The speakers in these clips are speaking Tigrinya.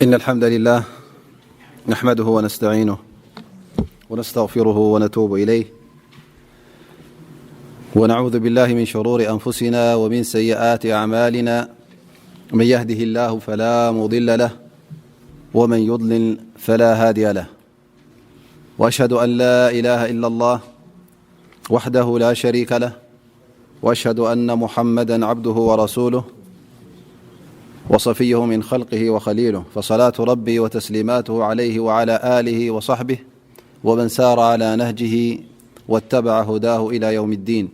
إن الحمد لله نحمده ونستعينه ونستغفره ونتوب إليه، ونعوذ بالله من شرور أنفسنا ومن سيئات أعمالنا. من يهده الله فلا مضل له، ومن يضلل فلا هادي له. وأشهد أن لا إله إلا الله وحده لا شريك له، وأشهد أن محمدا عبده ورسوله وصفيه من خلقه وخليله، فصلاة ربي وتسليماته عليه وعلى آله وصحبه ومن سار على نهجه واتبع هداه إلى يوم الدين.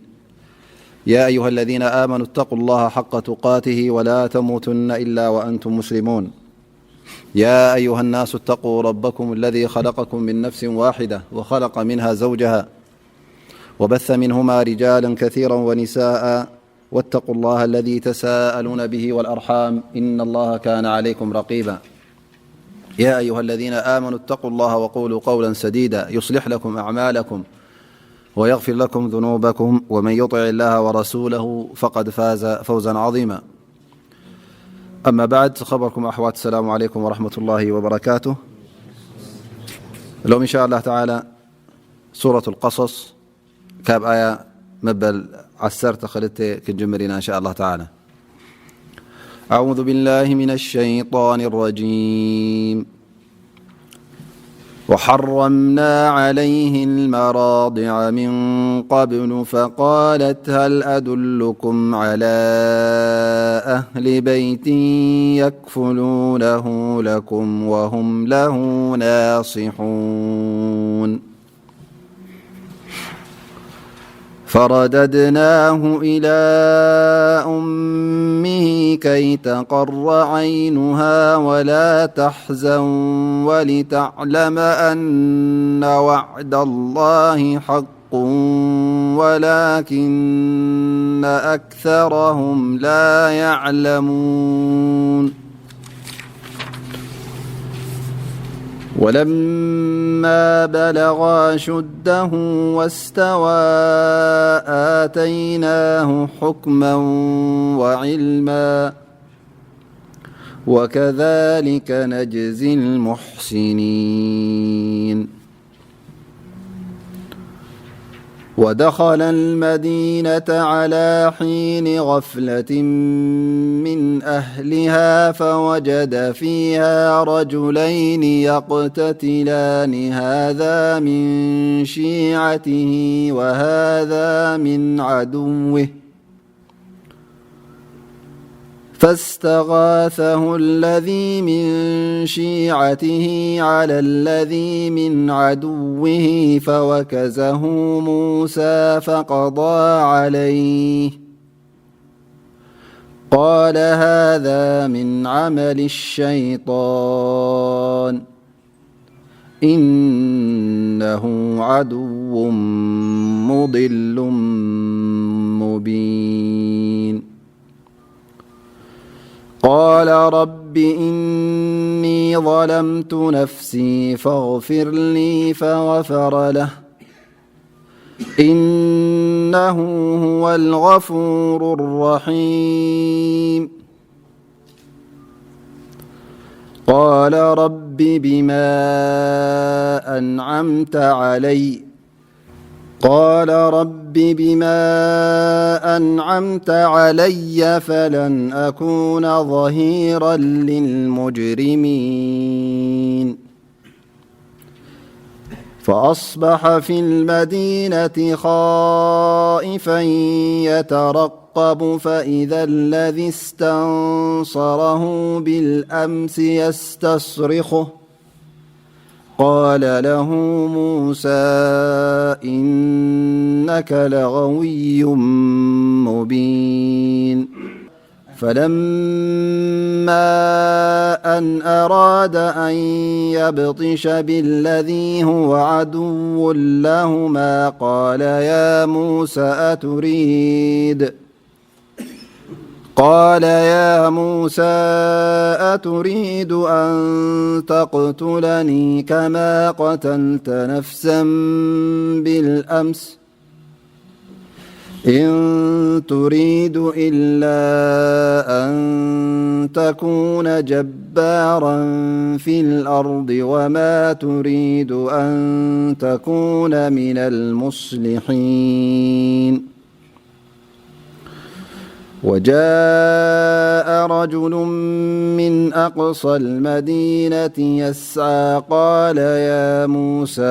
يا أيها الذين آمنوا اتقوا الله حق تقاته ولا تموتن إلا وأنتم مسلمون. يا أيها الناس اتقوا ربكم الذي خلقكم من نفس واحدة وخلق منها زوجها وبث منهما رجالا كثيرا ونساء، واتقوا الله الذي تساءلون به والأرحام، إن الله كان عليكم رقيبا. يا أيها الذين آمنوا اتقوا الله وقولوا قولا سديدا يصلح لكم أعمالكم ويغفر لكم ذنوبكم، ومن يطع الله ورسوله فقد فاز فوزا عظيما. أما بعد، خبركم أحوات، السلام عليكم ورحمة الله وبركاته. لو إن شاء الله تعالى سورة القصص، ካብ ኣያ መበል ዓሰርተ ክልተ ክንጅምር ኢና፣ إن شاء الله تعالى. أعوذ بالله من الشيطان الرجيم. وحرمنا عليه المراضع من قبل، فقالت: هل أدلكم على أهل بيت يكفلونه لكم وهم له ناصحون؟ فرددناه إلى أمه كي تقر عينها ولا تحزن ولتعلم أن وعد الله حق ولكن أكثرهم لا يعلمون. ولما بلغا أشده واستوى آتيناه حكما وعلما، وكذلك نجزي المحسنين. ودخل المدينة على حين غفلة من أهلها فوجد فيها رجلين يقتتلان، هذا من شيعته وهذا من عدوه، فاستغاثه الذي من شيعته على الذي من عدوه فوكزه موسى فقضى عليه، قال: هذا من عمل الشيطان، إنه عدو مضل مبين. قال: رب إني ظلمت نفسي فاغفر لي، فغفر له، إنه هو الغفور الرحيم. قال: رب بما أنعمت علي، قال: رب بما أنعمت علي فلن أكون ظهيرا للمجرمين. فأصبح في المدينة خائفا يترقب، فإذا الذي استنصره بالأمس يستصرخه، قال له موسى: إنك لغوي مبين. فلما أن أراد أن يبطش بالذي هو عدو لهما قال يا موسى أتريد، قال يا موسى أتريد أن تقتلني كما قتلت نفسا بالأمس، إن تريد إلا أن تكون جبارا في الأرض وما تريد أن تكون من المصلحين. وجاء رجل من أقصى المدينة يسعى قال يا موسى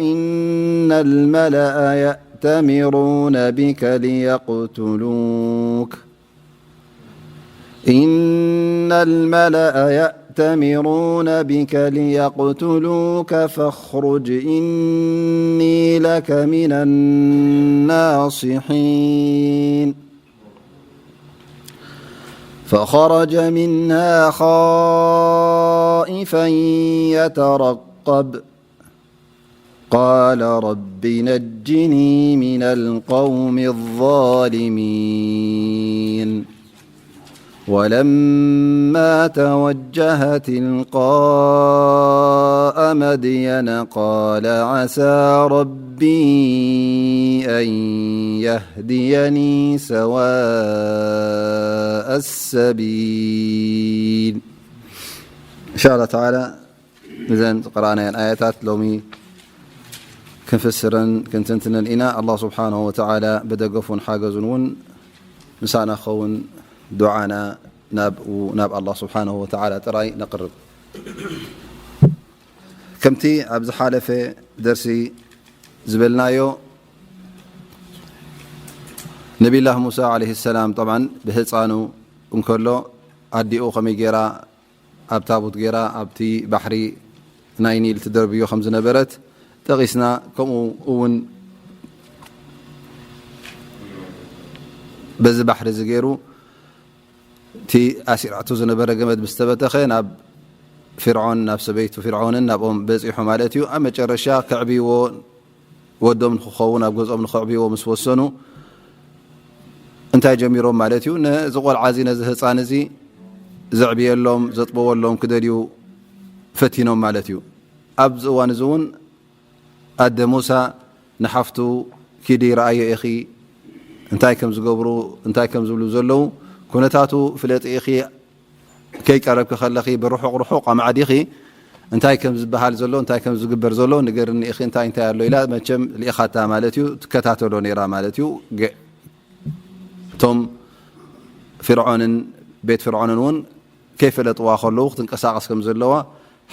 إن الملأ يأتمرون بك ليقتلوك إن الملأ يأتمرون بك ليقتلوك فاخرج إني لك من الناصحين. فخرج منها خائفا يترقب. قال رب نجني من القوم الظالمين. ولما توجه تلقاء مدين قال عسى ربي أن يهديني سواء السبيل. إن شاء الله تعالى እዘን ዝቀረኣናየን ኣያታት ሎሚ ክንፍስረን ክንትንትነን ኢና። ኣላህ ስብሓንሁ ወተዓላ ብደገፉን ሓገዙን እውን ምሳና ክኸውን ዱዓና ናብኡ ናብ ኣላህ ስብሓንሁ ወተዓላ ጥራይ ነቕርብ። ከምቲ ኣብ ዝሓለፈ ደርሲ ዝበልናዮ ነቢላህ ሙሳ ዓለይሂ ሰላም ጠብዓን ብህፃኑ እንከሎ ኣዲኡ ከመይ ገይራ ኣብ ታቡት ገይራ ኣብቲ ባሕሪ ናይ ኒል ትደርብዮ ከም ዝነበረት ጠቒስና። ከምኡ እውን በዚ ባሕሪ እዚ ገይሩ እቲ ኣሲራቱ ዝነበረ ገመድ ምስ ተበተኸ ናብ ፊርዖን ናብ ሰበይቱ ፊርዖንን ናብኦም በፂሑ ማለት እዩ። ኣብ መጨረሻ ከዕብይዎ ወዶም ንክኸውን ኣብ ገዝኦም ንኸዕብይዎ ምስ ወሰኑ እንታይ ጀሚሮም ማለት እዩ? ነዚ ቆልዓ እዚ ነዚ ህፃን እዚ ዘዕብየሎም ዘጥበወሎም ክደልዩ ፈቲኖም ማለት እዩ። ኣብዚ እዋን እዚ እውን ኣደ ሙሳ ንሓፍቱ ኪዲ ረኣዮ ኢኺ እንታይ ከም ዝገብሩ እንታይ ከም ዝብሉ ዘለዉ ኩነታቱ ፍለጢ ኢኺ ከይቀረብኪ ከለኺ ብርሑቕ ርሑቕ ኣማዕዲኺ እንታይ ከም ዝበሃል ዘሎ እንታይ ከም ዝግበር ዘሎ ንገርኒ ኢኺ እንታይ እንታይ ኣሎ ኢላ መቸም ልኢኻታ ማለት እዩ። ትከታተሎ ነይራ ማለት እዩ። ገ- እቶም ፍርዖንን ቤት ፍርዖንን እውን ከይፈለጥዋ ከለዉ ክትንቀሳቐስ ከም ዘለዋ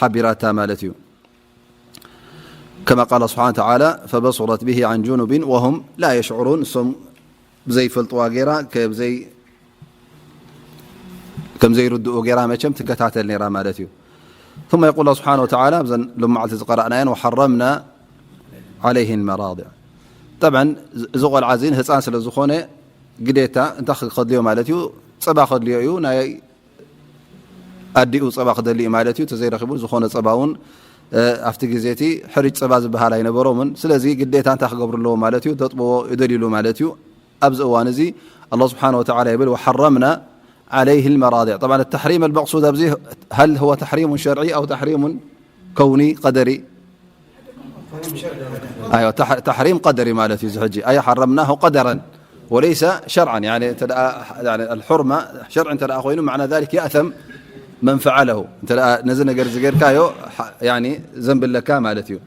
ሓቢራታ ማለት እዩ። كما قال سبحانه وتعالى فبصرت به عن جنب وهم لا يشعرون እሶም ብዘይፈልጥዋ ገይራ ከብዘይ ከም ዘይርድኡ ገይራ መቸም ትከታተል ነይራ ማለት እዩ። ثم يقول الله سبحانه وتعالى እዘን ሎማዓልቲ ዝቀራእናየን وحرمنا عليه المراضع طبعا እዚ ቆልዓ እዚ ህፃን ስለ ዝኾነ ግዴታ እንታይ ከድልዮ ማለት እዩ? ፀባ ከድልዮ እዩ። ናይ ኣዲኡ ፀባ ክደሊ እዩ ማለት እዩ። ተዘይረኪቡ ዝኾነ ፀባ እውን ኣብቲ ግዜ እቲ ሕርጭ ፀባ ዝበሃል ኣይነበሮምን። ስለዚ ግዴታ እንታይ ክገብሩ ኣለዎ ማለት እዩ? ተጥብዎ ይደልሉ ማለት እዩ። ኣብዚ እዋን እዚ ኣላህ ስብሓን ወተዓላ ይብል وحرمنا عليه المراضع طبعا التحريم المقصود ኣብዚ هل هو تحريم شرعي أو تحريم كوني قدري أيوة تحريم قدري ማለት እዩ። እዚ ሕጂ أي حرمناه قدرا وليس شرعا يعني الحرمة شرع እንተ ኮይኑ معنى ذلك يأثم من فعله ነዚ ነገር ዝገርካዮ ዘንቢ ኣለካ ማለት እዩ።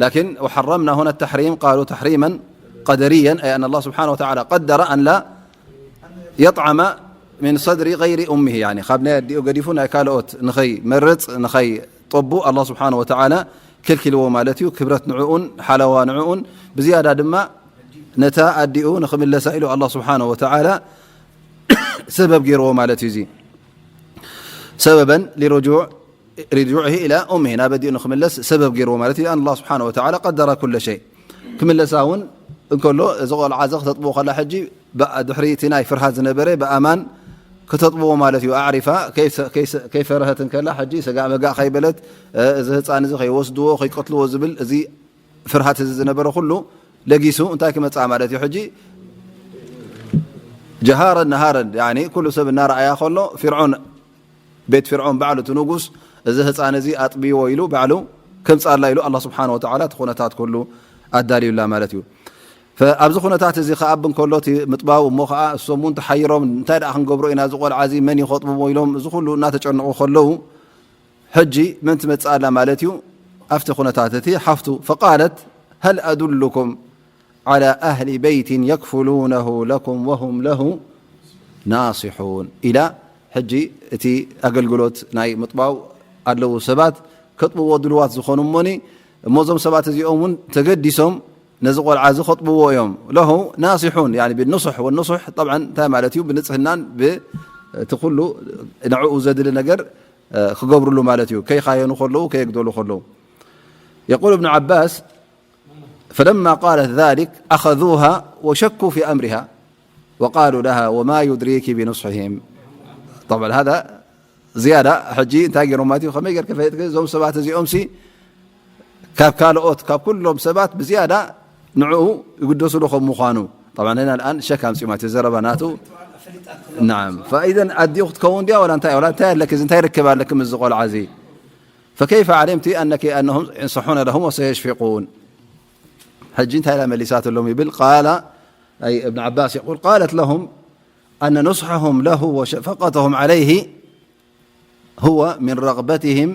لكن وحرمنا هنا التحريم قالوا تحريما قدريا أي أن الله سبحانه وتعالى قدر أن لا يطعم من صدر غير أمه يعني ካብ ናይ ኣዲኡ ገዲፉ ናይ ካልኦት ንኸይ መርፅ ንኸይ ጠቡ ኣላህ ስብሓን ወተዓላ ክልኪልዎ ማለት እዩ። ክብረት ንዕኡን ሓለዋ ንዕኡን ብዝያዳ ድማ ነታ ኣዲኡ ንኽምለሳ ኢሉ ኣላህ ስብሓን ወተዓላ ሰበብ ገይርዎ ማለት እዩ። እዚ ሰበበን ሊርጁዕ ርጁዕሂ ኢላ ኡምሂ ናብ ኣዲኡ ንክምለስ ሰበብ ገይርዎ ማለት እዩ። ኣላህ ስብሓን ወተዓላ ቀደረ ኩለ ሸይ ክምለሳ እውን እንከሎ እዚ ቆልዓ እዚ ክተጥብዎ ከላ ሕጂ ድሕሪ እቲ ናይ ፍርሃት ዝነበረ ብኣማን ክተጥብዎ ማለት እዩ። ኣዕሪፋ ከይፈረሀት እንከላ ሕጂ ሰጋእ መጋእ ከይበለት እዚ ህፃን እዚ ከይወስድዎ ከይቀትልዎ ዝብል እዚ ፍርሃት እዚ ዝነበረ ኩሉ ለጊሱ እንታይ ክመፅኣ ማለት እዩ? ሕጂ ጀሃረን ነሃረን ኩሉ ሰብ እናረኣያ ከሎ ፊርዖን ቤት ፍርዖን ባዕሉ እቲ ንጉስ እዚ ህፃን እዚ ኣጥብይዎ ኢሉ ባዕሉ ከምፅኣላ ኢሉ ኣላ ስብሓን ወተዓላ እቲ ኩነታት ኩሉ ኣዳልዩላ ማለት እዩ። ኣብዚ ኩነታት እዚ ክኣቢ እንከሎ እቲ ምጥባው እሞ ኸዓ እሶም እውን ተሓይሮም፣ እንታይ ደኣ ክንገብሮ ኢና፣ እዚ ቆልዓ እዚ መን እዩ ከጥብዎ ኢሎም እዚ ኩሉ እናተጨነቑ ከለዉ፣ ሕጂ መን ትመጽእ ኣላ ማለት እዩ? ኣብቲ ኩነታት እቲ ሓፍቱ፣ فقالت هل أدلكم على أهل بيت يكفلونه لكم وهم له ناصحون ኢላ። ሕጂ እቲ ኣገልግሎት ናይ ምጥባው ኣለዉ ሰባት ከጥብዎ ድልዋት ዝኾኑ እሞኒ፣ እሞ እዞም ሰባት እዚኦም እውን ተገዲሶም ነዚ ቆልዓ እዚ ከጥብዎ እዮም። ለሁ ናሲሑን፣ ያኒ ብንሱሕ ወንሱሕ ጠብዓን እንታይ ማለት እዩ? ብንጽህናን ብ-፣ እቲ ኩሉ ንዕኡ ዘድሊ ነገር፣ እ፣ ክገብርሉ ማለት እዩ። ከይኻየኑ ከለዉ፣ ከየግደሉ ከለዉ። يقول ابن عباس: فلما قالت ذلك أخذوها وشكوا في أمرها وقالوا لها: وما يدريك بنصحهم؟ طبعا هذا زيادة. ሕጂ እንታይ ገይሮም ማለት እዩ? ከመይ ጌርካ ፈለጥካ? እዞም ሰባት እዚኦም ሲ ካብ ካልኦት፣ ካብ ኩሎም ሰባት ብዝያዳ ንዕኡ ይግደስሉ ከም ምዃኑ። طبعا هنا الآن ሸክ ኣምጺኡ ማለት እዩ፣ ዘረባ ናቱ። نعم. فإذا ኣዲኡ ክትከውን ድያ ወላ እንታይ፣ ወላ እንታይ ኣለኪ፣ እንታይ ርክብ ኣለኪ ምስ እዚ ቆልዓ እዚ? فكيف علمت أنك، أنهم ينصحون لهم وسيشفقون؟ ሕጂ እንታይ ኢላ መሊሳትሎም ይብል? قال، أي ابن عباس يقول: قالت لهم أن نصحهم له وشفقتهم عليه هو من رغبتهم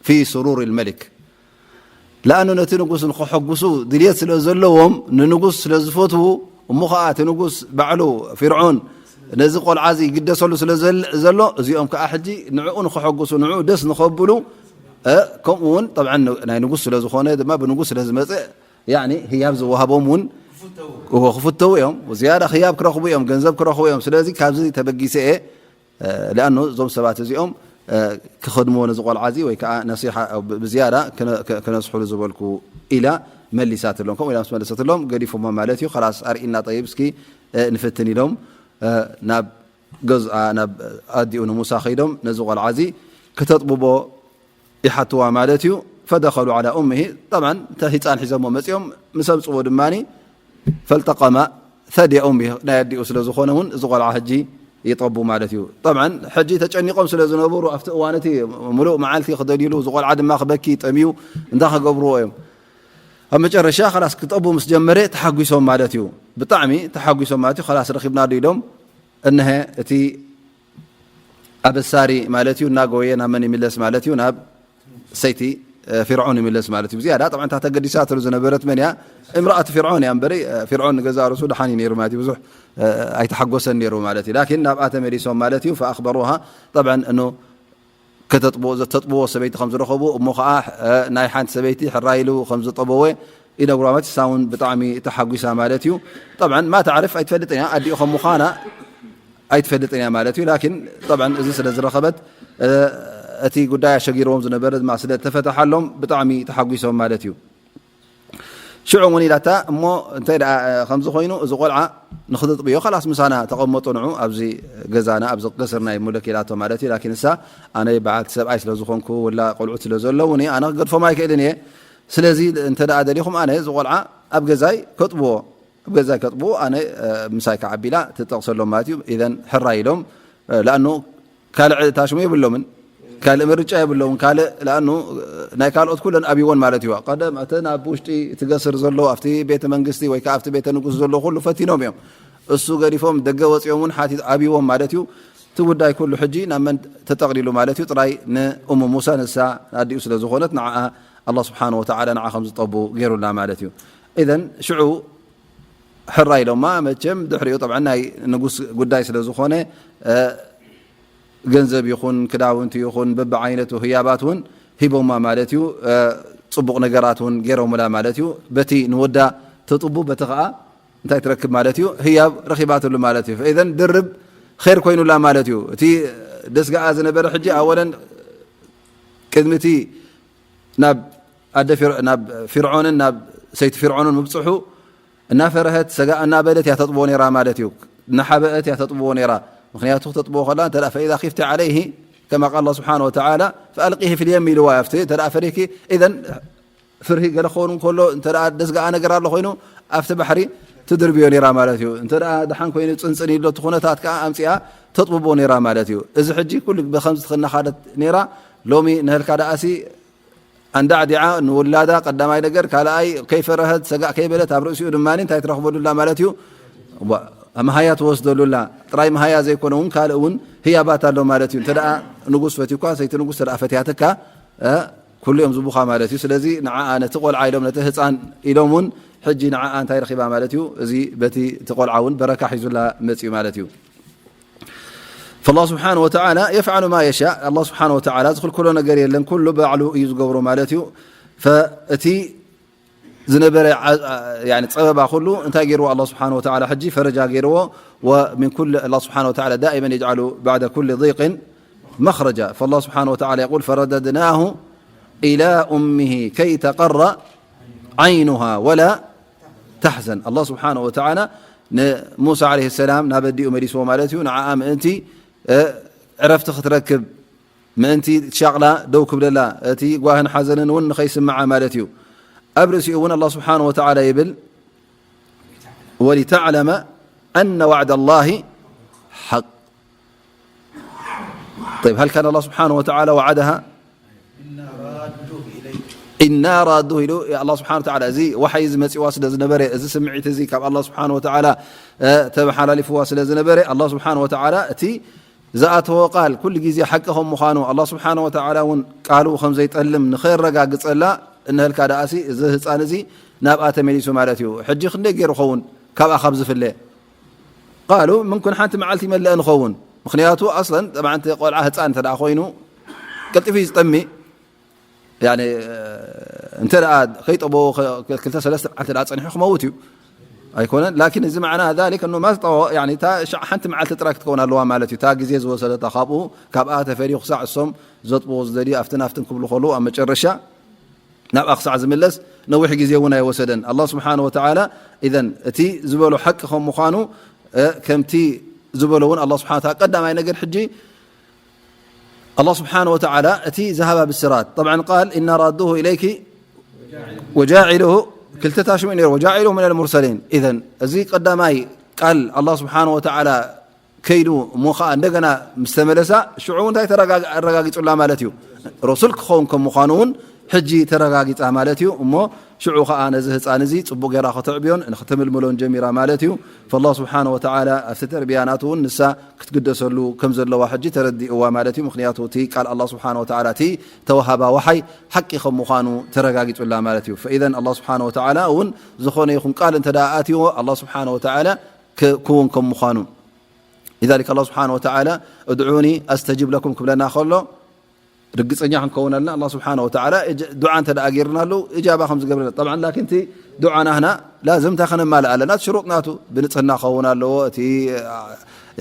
في سرور الملك. لأنه ነቲ ንጉስ ንኸሐጉሱ ድልየት ስለ ዘለዎም፣ ንንጉስ ስለ ዝፈትዉ፣ እሞ ኸዓ እቲ ንጉስ ባዕሉ ፊርዖን ነዚ ቆልዓ እዚ ይግደሰሉ ስለ ዘል-፣ ዘሎ፣ እዚኦም ከኣ ሕጂ ንዕኡ ንኸሐጉሱ፣ ንዕኡ ደስ ንኸብሉ፣ እ፣ ከምኡ እውን ጠብዓን ን-፣ ናይ ንጉስ ስለ ዝኾነ ድማ ብንጉስ ስለ ዝመጽእ፣ ያኒ ህያብ ዝወሃቦም እውን ክፍተው እዮም፣ ዝያዳ ህያብ ክረኽቡ እዮም፣ ገንዘብ ክረኽቡ እዮም። ስለዚ ካብዚ ተበጊሰ እየ፣ እ፣ لأنه እዞም ሰባት እዚኦም፣ እ፣ ክኸድምዎ ነዚ ቆልዓ እዚ ወይ ከዓ ነሲሓ ብ-፣ ብዝያዳ ክነ-፣ ክ-፣ ክነስሕሉ ዝበልኩ ኢላ መሊሳትሎም። ከምኡ ኢላ ምስ መለሰትሎም ገዲፎማ ማለት እዩ። خلاص ኣርኢና ጠይብ እስኪ፣ እ፣ ንፍትን ኢሎም፣ እ፣ ናብ ገዝኣ ናብ ኣዲኡ ንሙሳ ከይዶም ነዚ ቆልዓ እዚ ክተጥብቦ ይሓትዋ ማለት እዩ። فدخلوا على أمه، طبعا እተ ህፃን ሒዘሞ መፂኦም ምስ ኣምፅዎ ድማ فالتقم ثدي أمه، ናይ ኣዲኡ ስለ ዝኾነ እውን እዚ ቆልዓ ሕጂ ይጠቡ ማለት እዩ። طبعا ሕጂ ተጨኒቆም ስለ ዝነበሩ ኣብቲ እዋን እቲ ሙሉእ መዓልቲ ክደልይሉ፣ እዚ ቆልዓ ድማ ክበኪ ጠምዩ እንታይ ክገብርዎ እዮም? ኣብ መጨረሻ خلاص ክጠቡ ምስ ጀመረ ተሓጒሶም ማለት እዩ። ብጣዕሚ ተሓጒሶም ማለት እዩ። خلاص ረኺብናሉ ኢሎም እነሀ እቲ ኣበሳሪ ማለት እዩ እናጎየ ናብ መን ይምለስ ማለት እዩ? ናብ ሰይቲ፣ እ፣ ፊርዖን ይምለስ ማለት እዩ። ብዝያዳ طبعا እታ ተገዲሳትሉ ዝነበረት መን እያ? امرأة فرعون እያ እምበሪ፣ እ፣ ፊርዖን ንገዛእ ርእሱ ደሓን እዩ ነይሩ ማለት እዩ። ብዙሕ፣ እ፣ ኣይተሓጎሰን ነይሩ ማለት እዩ። ላኪን ናብኣ ተመሊሶም ማለት እዩ። فأخبروها طبعا እኖ ከተጥብዎ፣ ዘተጥብዎ ሰበይቲ ከም ዝረኸቡ፣ እሞ ኸዓ፣ እ፣ ናይ ሓንቲ ሰበይቲ ሕራይ ኢሉ ከም ዝጠበወ ይነግሯ ማለት እሳ እውን ብጣዕሚ ተሓጒሳ ማለት እዩ። طبعا ما تعرف ኣይትፈልጥን እያ፣ ኣዲኡ ከም ምዃና ኣይትፈልጥን እያ ማለት እዩ። ላኪን طبعا እዚ ስለ ዝረኸበት፣ እ፣ እቲ ጉዳይ ኣሸጊርዎም ዝነበረ ድማ ስለ ተፈተሓሎም ብጣዕሚ ተሓጒሶም ማለት እዩ። ሽዑ እውን ኢላታ እሞ እንተ ደኣ፣ እ፣ ከምዚ ኮይኑ እዚ ቆልዓ ንኽትጥብዮ خلاص ምሳና ተቐመጡ ንዑ ኣብዚ ገዛና ኣብዚ ቀስርና ይሙለክ ኢላቶ ማለት እዩ። ላኪን እሳ ኣነ በዓልቲ ሰብኣይ ስለ ዝኾንኩ ወላ ቆልዑት ስለ ዘለውኒ ኣነ ክገድፎም ኣይክእልን እየ። ስለዚ እንተ ደኣ ደሊኹም ኣነ እዚ ቆልዓ ኣብ ገዛይ ከጥብዎ ኣብ ገዛ ከጥቡ ኣነ፣ እ፣ ምሳይ ክዓቢ ኢላ ትጠቕሰሎም ማለት እዩ። ኢዘን ሕራይ ኢሎም፣ እ፣ ለኣኑ ካልእ ዕጣ ሽሙ የብሎምን፣ ካልእ ምርጫ የብሎምን። ካልእ ለኣኑ፣ እ፣ ናይ ካልኦት ኩለን ኣብይወን ማለት እዩ። ቀደም እተን ኣብ ውሽጢ ትገስር ዘሎ ኣብቲ ቤተ መንግስቲ ወይ ከዓ ኣብቲ ቤተ ንጉስ ዘሎ ኩሉ ፈቲኖም እዮም። እሱ ገዲፎም ደገ ወፂኦም እውን ሓቲት ኣብይዎም ማለት እዩ። እቲ ጉዳይ ኩሉ ሕጂ ናብ መን ተጠቕሊሉ ማለት እዩ? ጥራይ ንእሙ ሙሳ ንሳ ኣዲኡ ስለ ዝኾነት ንዓኣ ኣላህ ስብሓነ ወተዓላ ንዓ ከም ዝጠቡ ገይሩላ ማለት እዩ። ኢዘን ሽዑ ሕራይ ኢሎማ። መቸም ድሕሪኡ ጠብዓ ናይ ንጉስ ጉዳይ ስለ ዝኾነ፣ እ፣ ገንዘብ ይኹን ክዳውንቲ ይኹን በብዓይነቱ ህያባት እውን ሂቦማ ማለት እዩ። እ፣ ፅቡቕ ነገራት እውን ገይሮምላ ማለት እዩ። በቲ ንወዳ ተጥቡ በቲ ከዓ እንታይ ትረክብ ማለት እዩ? ህያብ ረኺባትሉ ማለት እዩ። ኢዘን ድርብ ኸይር ኮይኑላ ማለት እዩ። እቲ ደስጋኣ ዝነበረ ሕጂ ኣወለን ቅድሚ እቲ ናብ ኣደ ፊር-፣ ናብ ፊርዖንን ናብ ሰይቲ ፊርዖንን ምብፅሑ እናፈረሀት ሰጋእ እናበለት እያ ተጥብዎ ነይራ ማለት እዩ። እናሓበአት እያ ተጥብዎ ነይራ። ምኽንያቱ ክተጥብዎ ከላ እንተ ደኣ فإذا خفت عليه كما قال الله سبحانه وتعالى فألقيه في اليم ኢልዋ እያ። ኣብቲ እንተ ደኣ ፈሪህኪ፣ ኢዘን ፍርሂ ገለ ክኸውን እንከሎ እንተ ደኣ ደስጋኣ ነገር ኣሎ ኮይኑ ኣብቲ ባሕሪ ትድርብዮ ነይራ ማለት እዩ። እንተ ደኣ ደሓን ኮይኑ ፅንፅን ኢሎ እቲ ኩነታት ከዓ ኣምፂኣ ተጥብቦ ነይራ ማለት እዩ። እዚ ሕጂ ኩሉ ብከምዚ እናኻደት ነይራ። ሎሚ ንህልካ ደኣሲ ኣንዳዕዲዓ ንውላዳ ቀዳማይ ነገር፣ ካልኣይ ከይፈረሀት ሰጋእ ከይበለት ኣብ ርእሲኡ ድማ እንታይ ትረኽበሉላ ማለት እዩ? ዋ-፣ መሃያ ትወስደሉላ። ጥራይ መሃያ ዘይኮነ እውን ካልእ እውን ህያባት ኣሎ ማለት እዩ። እንተ ደኣ ንጉስ ፈትዩካ፣ ሰይቲ ንጉስ እንተ ደኣ ፈትያትካ፣ እ፣ ኩሉ እዮም ዝቡኻ ማለት እዩ። ስለዚ ንዓኣ ነቲ ቆልዓ ኢሎም፣ ነቲ ህፃን ኢሎም እውን ሕጂ ንዓኣ እንታይ ረኺባ ማለት እዩ? እዚ በቲ እቲ ቆልዓ እውን በረካ ሒዙላ መፅዩ ማለት እዩ። فالله سبحانه وتعالى يفعل ما يشاء። ኣላህ ስብሓነ ወተዓላ ዝኽልክሎ ነገር የለን፣ ኩሉ ባዕሉ እዩ ዝገብሮ ማለት እዩ። ፈ-፣ እቲ ዝነበረ ዓ-፣ ያኒ ጸበባ ኩሉ እንታይ ገይርዎ ኣላህ ስብሓነ ወተዓላ? ሕጂ ፈረጃ ገይርዎ። ومن كل، ኣላህ ስብሓነ ወተዓላ دائما يجعل بعد كل ضيق مخرجا. فالله سبحانه وتعالى يقول: فرددناه إلى أمه كي تقر عينها ولا تحزن. ኣላህ ስብሓነ ወተዓላ ንሙሳ ዓለይሂ ሰላም ናብ ኣዲኡ መሊስዎ ማለት እዩ። ንዓኣ ምእንቲ፣ እ፣ ዕረፍቲ ክትረክብ ምእንቲ ሻቕላ ደው ክብለላ፣ እቲ ጓህን ሓዘንን እውን ንኸይስምዓ ማለት እዩ። ኣብ ርእሲኡ እውን ኣላህ ስብሓነ ወተዓላ ይብል: ولتعلم أن وعد الله حق. طيب، هل كان الله سبحانه وتعالى وعدها؟ إنا رادوه إليك. إنا رادوه ኢሉ ኣላህ ስብሓነ ወተዓላ፣ እዚ ዋሓይ እዚ መፂዋ ስለ ዝነበረ፣ እዚ ስምዒት እዚ ካብ ኣላህ ስብሓነ ወተዓላ፣ እ፣ ተመሓላሊፍዋ ስለ ዝነበረ፣ ኣላህ ስብሓነ ወተዓላ እቲ ዝኣተዎ ቃል ኩሉ ግዜ ሓቂ ከም ምዃኑ፣ ኣላህ ስብሓነ ወተዓላ እውን ቃሉ ከም ዘይጠልም ንኸየረጋግጸላ፣ እንሀልካ ደኣሲ እዚ ህፃን እዚ ናብኣ ተመሊሱ ማለት እዩ። ሕጂ ክንደይ ገይሩ ኸውን ካብኣ ካብ ዝፍለ? ቃሉ ምንኩን ሓንቲ መዓልቲ ይመልአ ንኸውን። ምኽንያቱ ኣስለን ጠብዓ፣ እንተ ቆልዓ ህፃን እንተ ደኣ ኮይኑ ቀልጢፉ እዩ ዝጠሚ። ያኒ፣ እንተ ደኣ ከይጠበዎ ከ-፣ ክልተ ሰለስተ መዓልቲ ደኣ ጸኒሑ ክመውት እዩ። ኣይኮነን። ላኪን እዚ መዓና ዛሊክ እኑ ማስጠዎ፣ ያኒ፣ እታ ሻዕ ሓንቲ መዓልቲ ጥራይ ክትከውን ኣለዋ ማለት እዩ። እታ ግዜ ዝወሰደታ ካብኡ፣ ካብኣ ተፈርዩ ክሳዕ እሶም ዘጥብዎ ዝደልዩ፣ ኣፍትን ኣፍትን ክብሉ ከለዉ፣ ኣብ መጨረሻ ናብኣ ክሳዕ ዝምለስ ነዊሕ ግዜ እውን ኣይወሰደን። ኣላህ ስብሓነ ወተዓላ፣ ኢዘን፣ እቲ ዝበሎ ሓቂ ከም ምዃኑ፣ እ፣ ከምቲ ዝበሎ እውን ኣላህ ስብሓነ ወተዓላ፣ ቀዳማይ ነገር ሕጂ ኣላህ ስብሓነ ወተዓላ እቲ ዝሃባ ብስራት፣ ጠብዓን ቃል ኢና ራዱሁ ኢለይኪ ወጃዒሉሁ፣ ክልተ ታሽሙ እዩ ነይሩ፣ ወጃዒሉሁ ሚነል ሙርሰሊን። ኢዘን፣ እዚ ቀዳማይ ቃል ኣላህ ስብሓነ ወተዓላ ከይዱ እሞ ኸዓ እንደገና ምስ ተመለሳ፣ ሽዑ እንታይ ተረጋግ-፣ ኣረጋጊጹላ ማለት እዩ? ረሱል ክኸውን ከም ምዃኑ እውን ሕጂ ተረጋጊጻ ማለት እዩ። እሞ ሽዑ ኸዓ ነዚ ህጻን እዚ ጽቡቕ ጌራ ከተዕብዮን ንክትምልምሎን ጀሚራ ማለት እዩ። ፈላህ ስብሓነ ወተዓላ ኣብቲ ተርቢያ ናቱ እውን ንሳ ክትግደሰሉ ከም ዘለዋ ሕጂ ተረዲእዋ ማለት እዩ። ምኽንያቱ እቲ ቃል ኣላህ ስብሓነ ወተዓላ፣ እቲ ተዋሃባ ወሓይ ሓቂ ከም ምዃኑ ተረጋጊጹላ ማለት እዩ። ፈኢዘን ኣላህ ስብሓነ ወተዓላ እውን ዝኾነ ይኹን ቃል እንተ ደኣ ኣትይዎ፣ ኣላህ ስብሓነ ወተዓላ ክ-፣ ክውን ከም ምዃኑ። ሊዛሊክ ኣላህ ስብሓነ ወተዓላ እድዑኒ ኣስተጅብ ለኩም ክብለና ከሎ፣ ርግጸኛ ክንከውን ኣለና። ኣላህ ስብሓነ ወተዓላ እጅ-፣ ዱዓ እንተ ደኣ ገይርናሉ፣ እጃባ ከም ዝገብረና። ጠብዓን፣ ላኪን እቲ ዱዓ ናህና ላዝም እንታይ ከነማልእ ኣለና? እቲ ሽሩጥ ናቱ ብንጽህና ክኸውን ኣለዎ። እቲ፣ አ፣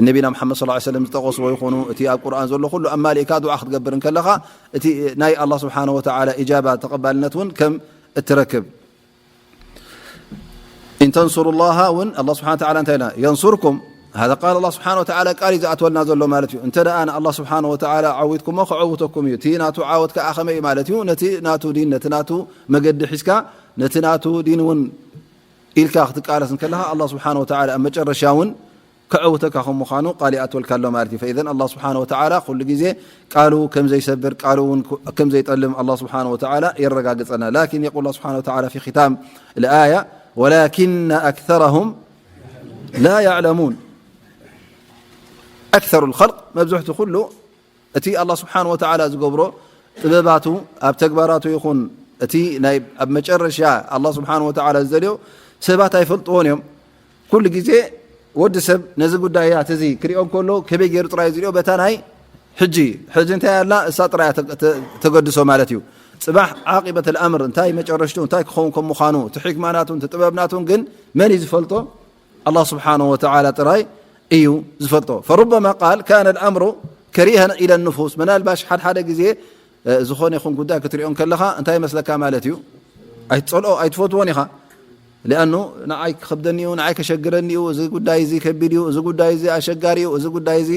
ነቢና መሓመድ ሰለላሁ ዐለይሂ ወሰለም ዝጠቐስዎ ይኹኑ፣ እቲ ኣብ ቁርኣን ዘሎ ኩሉ ኣማሊእካ ዱዓ ክትገብር እንከለኻ፣ እቲ ናይ ኣላህ ስብሓነ ወተዓላ እጃባ ተቐባልነት እውን ከም እትረክብ። ኢን ተንሱሩላሃ እውን ኣላህ ስብሓነ ወተዓላ እንታይ ኢልና? የንሱርኩም። ሃዛ ቃል ኣላህ ስብሓነ ወተዓላ ቃል እዩ ዝኣትወልና ዘሎ ማለት እዩ። እንተ ደኣ ንኣላህ ስብሓነ ወተዓላ ዓዊትኩሞ፣ ክዕውተኩም እዩ። እቲ ናቱ ዓወት ከኣ ከመይ እዩ ማለት እዩ? ነቲ ናቱ ዲን፣ ነቲ ናቱ መገዲ ሒዝካ፣ ነቲ ናቱ ዲን እውን ኢልካ ክትቃለስ እንከለኻ፣ ኣላህ ስብሓነ ወተዓላ ኣብ መጨረሻ እውን ከዕውተካ ከም ምዃኑ ቃል ይኣትወልካ ኣሎ ማለት እዩ። ፈኢዘን ኣላህ ስብሓነ ወተዓላ ኩሉ ግዜ ቃሉ ከም ዘይሰብር፣ ቃሉ እውን ኩ-፣ ከም ዘይጠልም ኣላህ ስብሓነ ወተዓላ የረጋግጸና። ላኪን የቁል ኣላህ ስብሓነ ወተዓላ ፊ ኺታም ልኣያ፣ ወላኪነ ኣክሰረሁም ላ ያዕለሙን። ኣክሰሩ ልኸልቅ፣ መብዝሕቲ ኩሉ እቲ ኣላህ ስብሓነ ወተዓላ ዝገብሮ ጥበባቱ ኣብ ተግባራቱ ይኹን እቲ ናይ ኣብ መጨረሻ ኣላህ ስብሓነ ወተዓላ ዝደልዮ ሰባት ኣይፈልጥዎን እዮም። ኩሉ ግዜ ወዲ ሰብ ነዚ ጉዳያት እዚ ክሪኦ እንከሎ ከመይ ገይሩ ጥራይ ዝሪኦ? በታ ናይ ሕጂ፣ ሕጂ እንታይ ኣላ እሳ ጥራይ እያ ተ-፣ ተ-፣ ተገድሶ ማለት እዩ። ጽባሕ ዓቂበት ኣልኣምር እንታይ መጨረሽቱ እንታይ ክኸውን ከም ምዃኑ፣ እቲ ሕክማ ናቱን እቲ ጥበብ ናቱን ግን መን እዩ ዝፈልጦ? ኣላህ ስብሓነሁ ወተዓላ ጥራይ እዩ ዝፈልጦ። ፈሩበማ ቃል ካነ ኣልኣምሩ ከሪሀን ኢለ ንፉስ። መናልባሽ ሓድሓደ ግዜ፣ እ፣ ዝኾነ ይኹን ጉዳይ ክትሪኦ እንከለኻ እንታይ ይመስለካ ማለት እዩ? ኣይትጸልኦ፣ ኣይትፈትዎን ኢኻ። ሊኣኑ ንዓይ ክኸብደኒ እዩ፣ ንዓይ ከሸግረኒ እዩ፣ እዚ ጉዳይ እዚ ከቢድ እዩ፣ እዚ ጉዳይ እዚ ኣሸጋሪ እዩ፣ እዚ ጉዳይ እዚ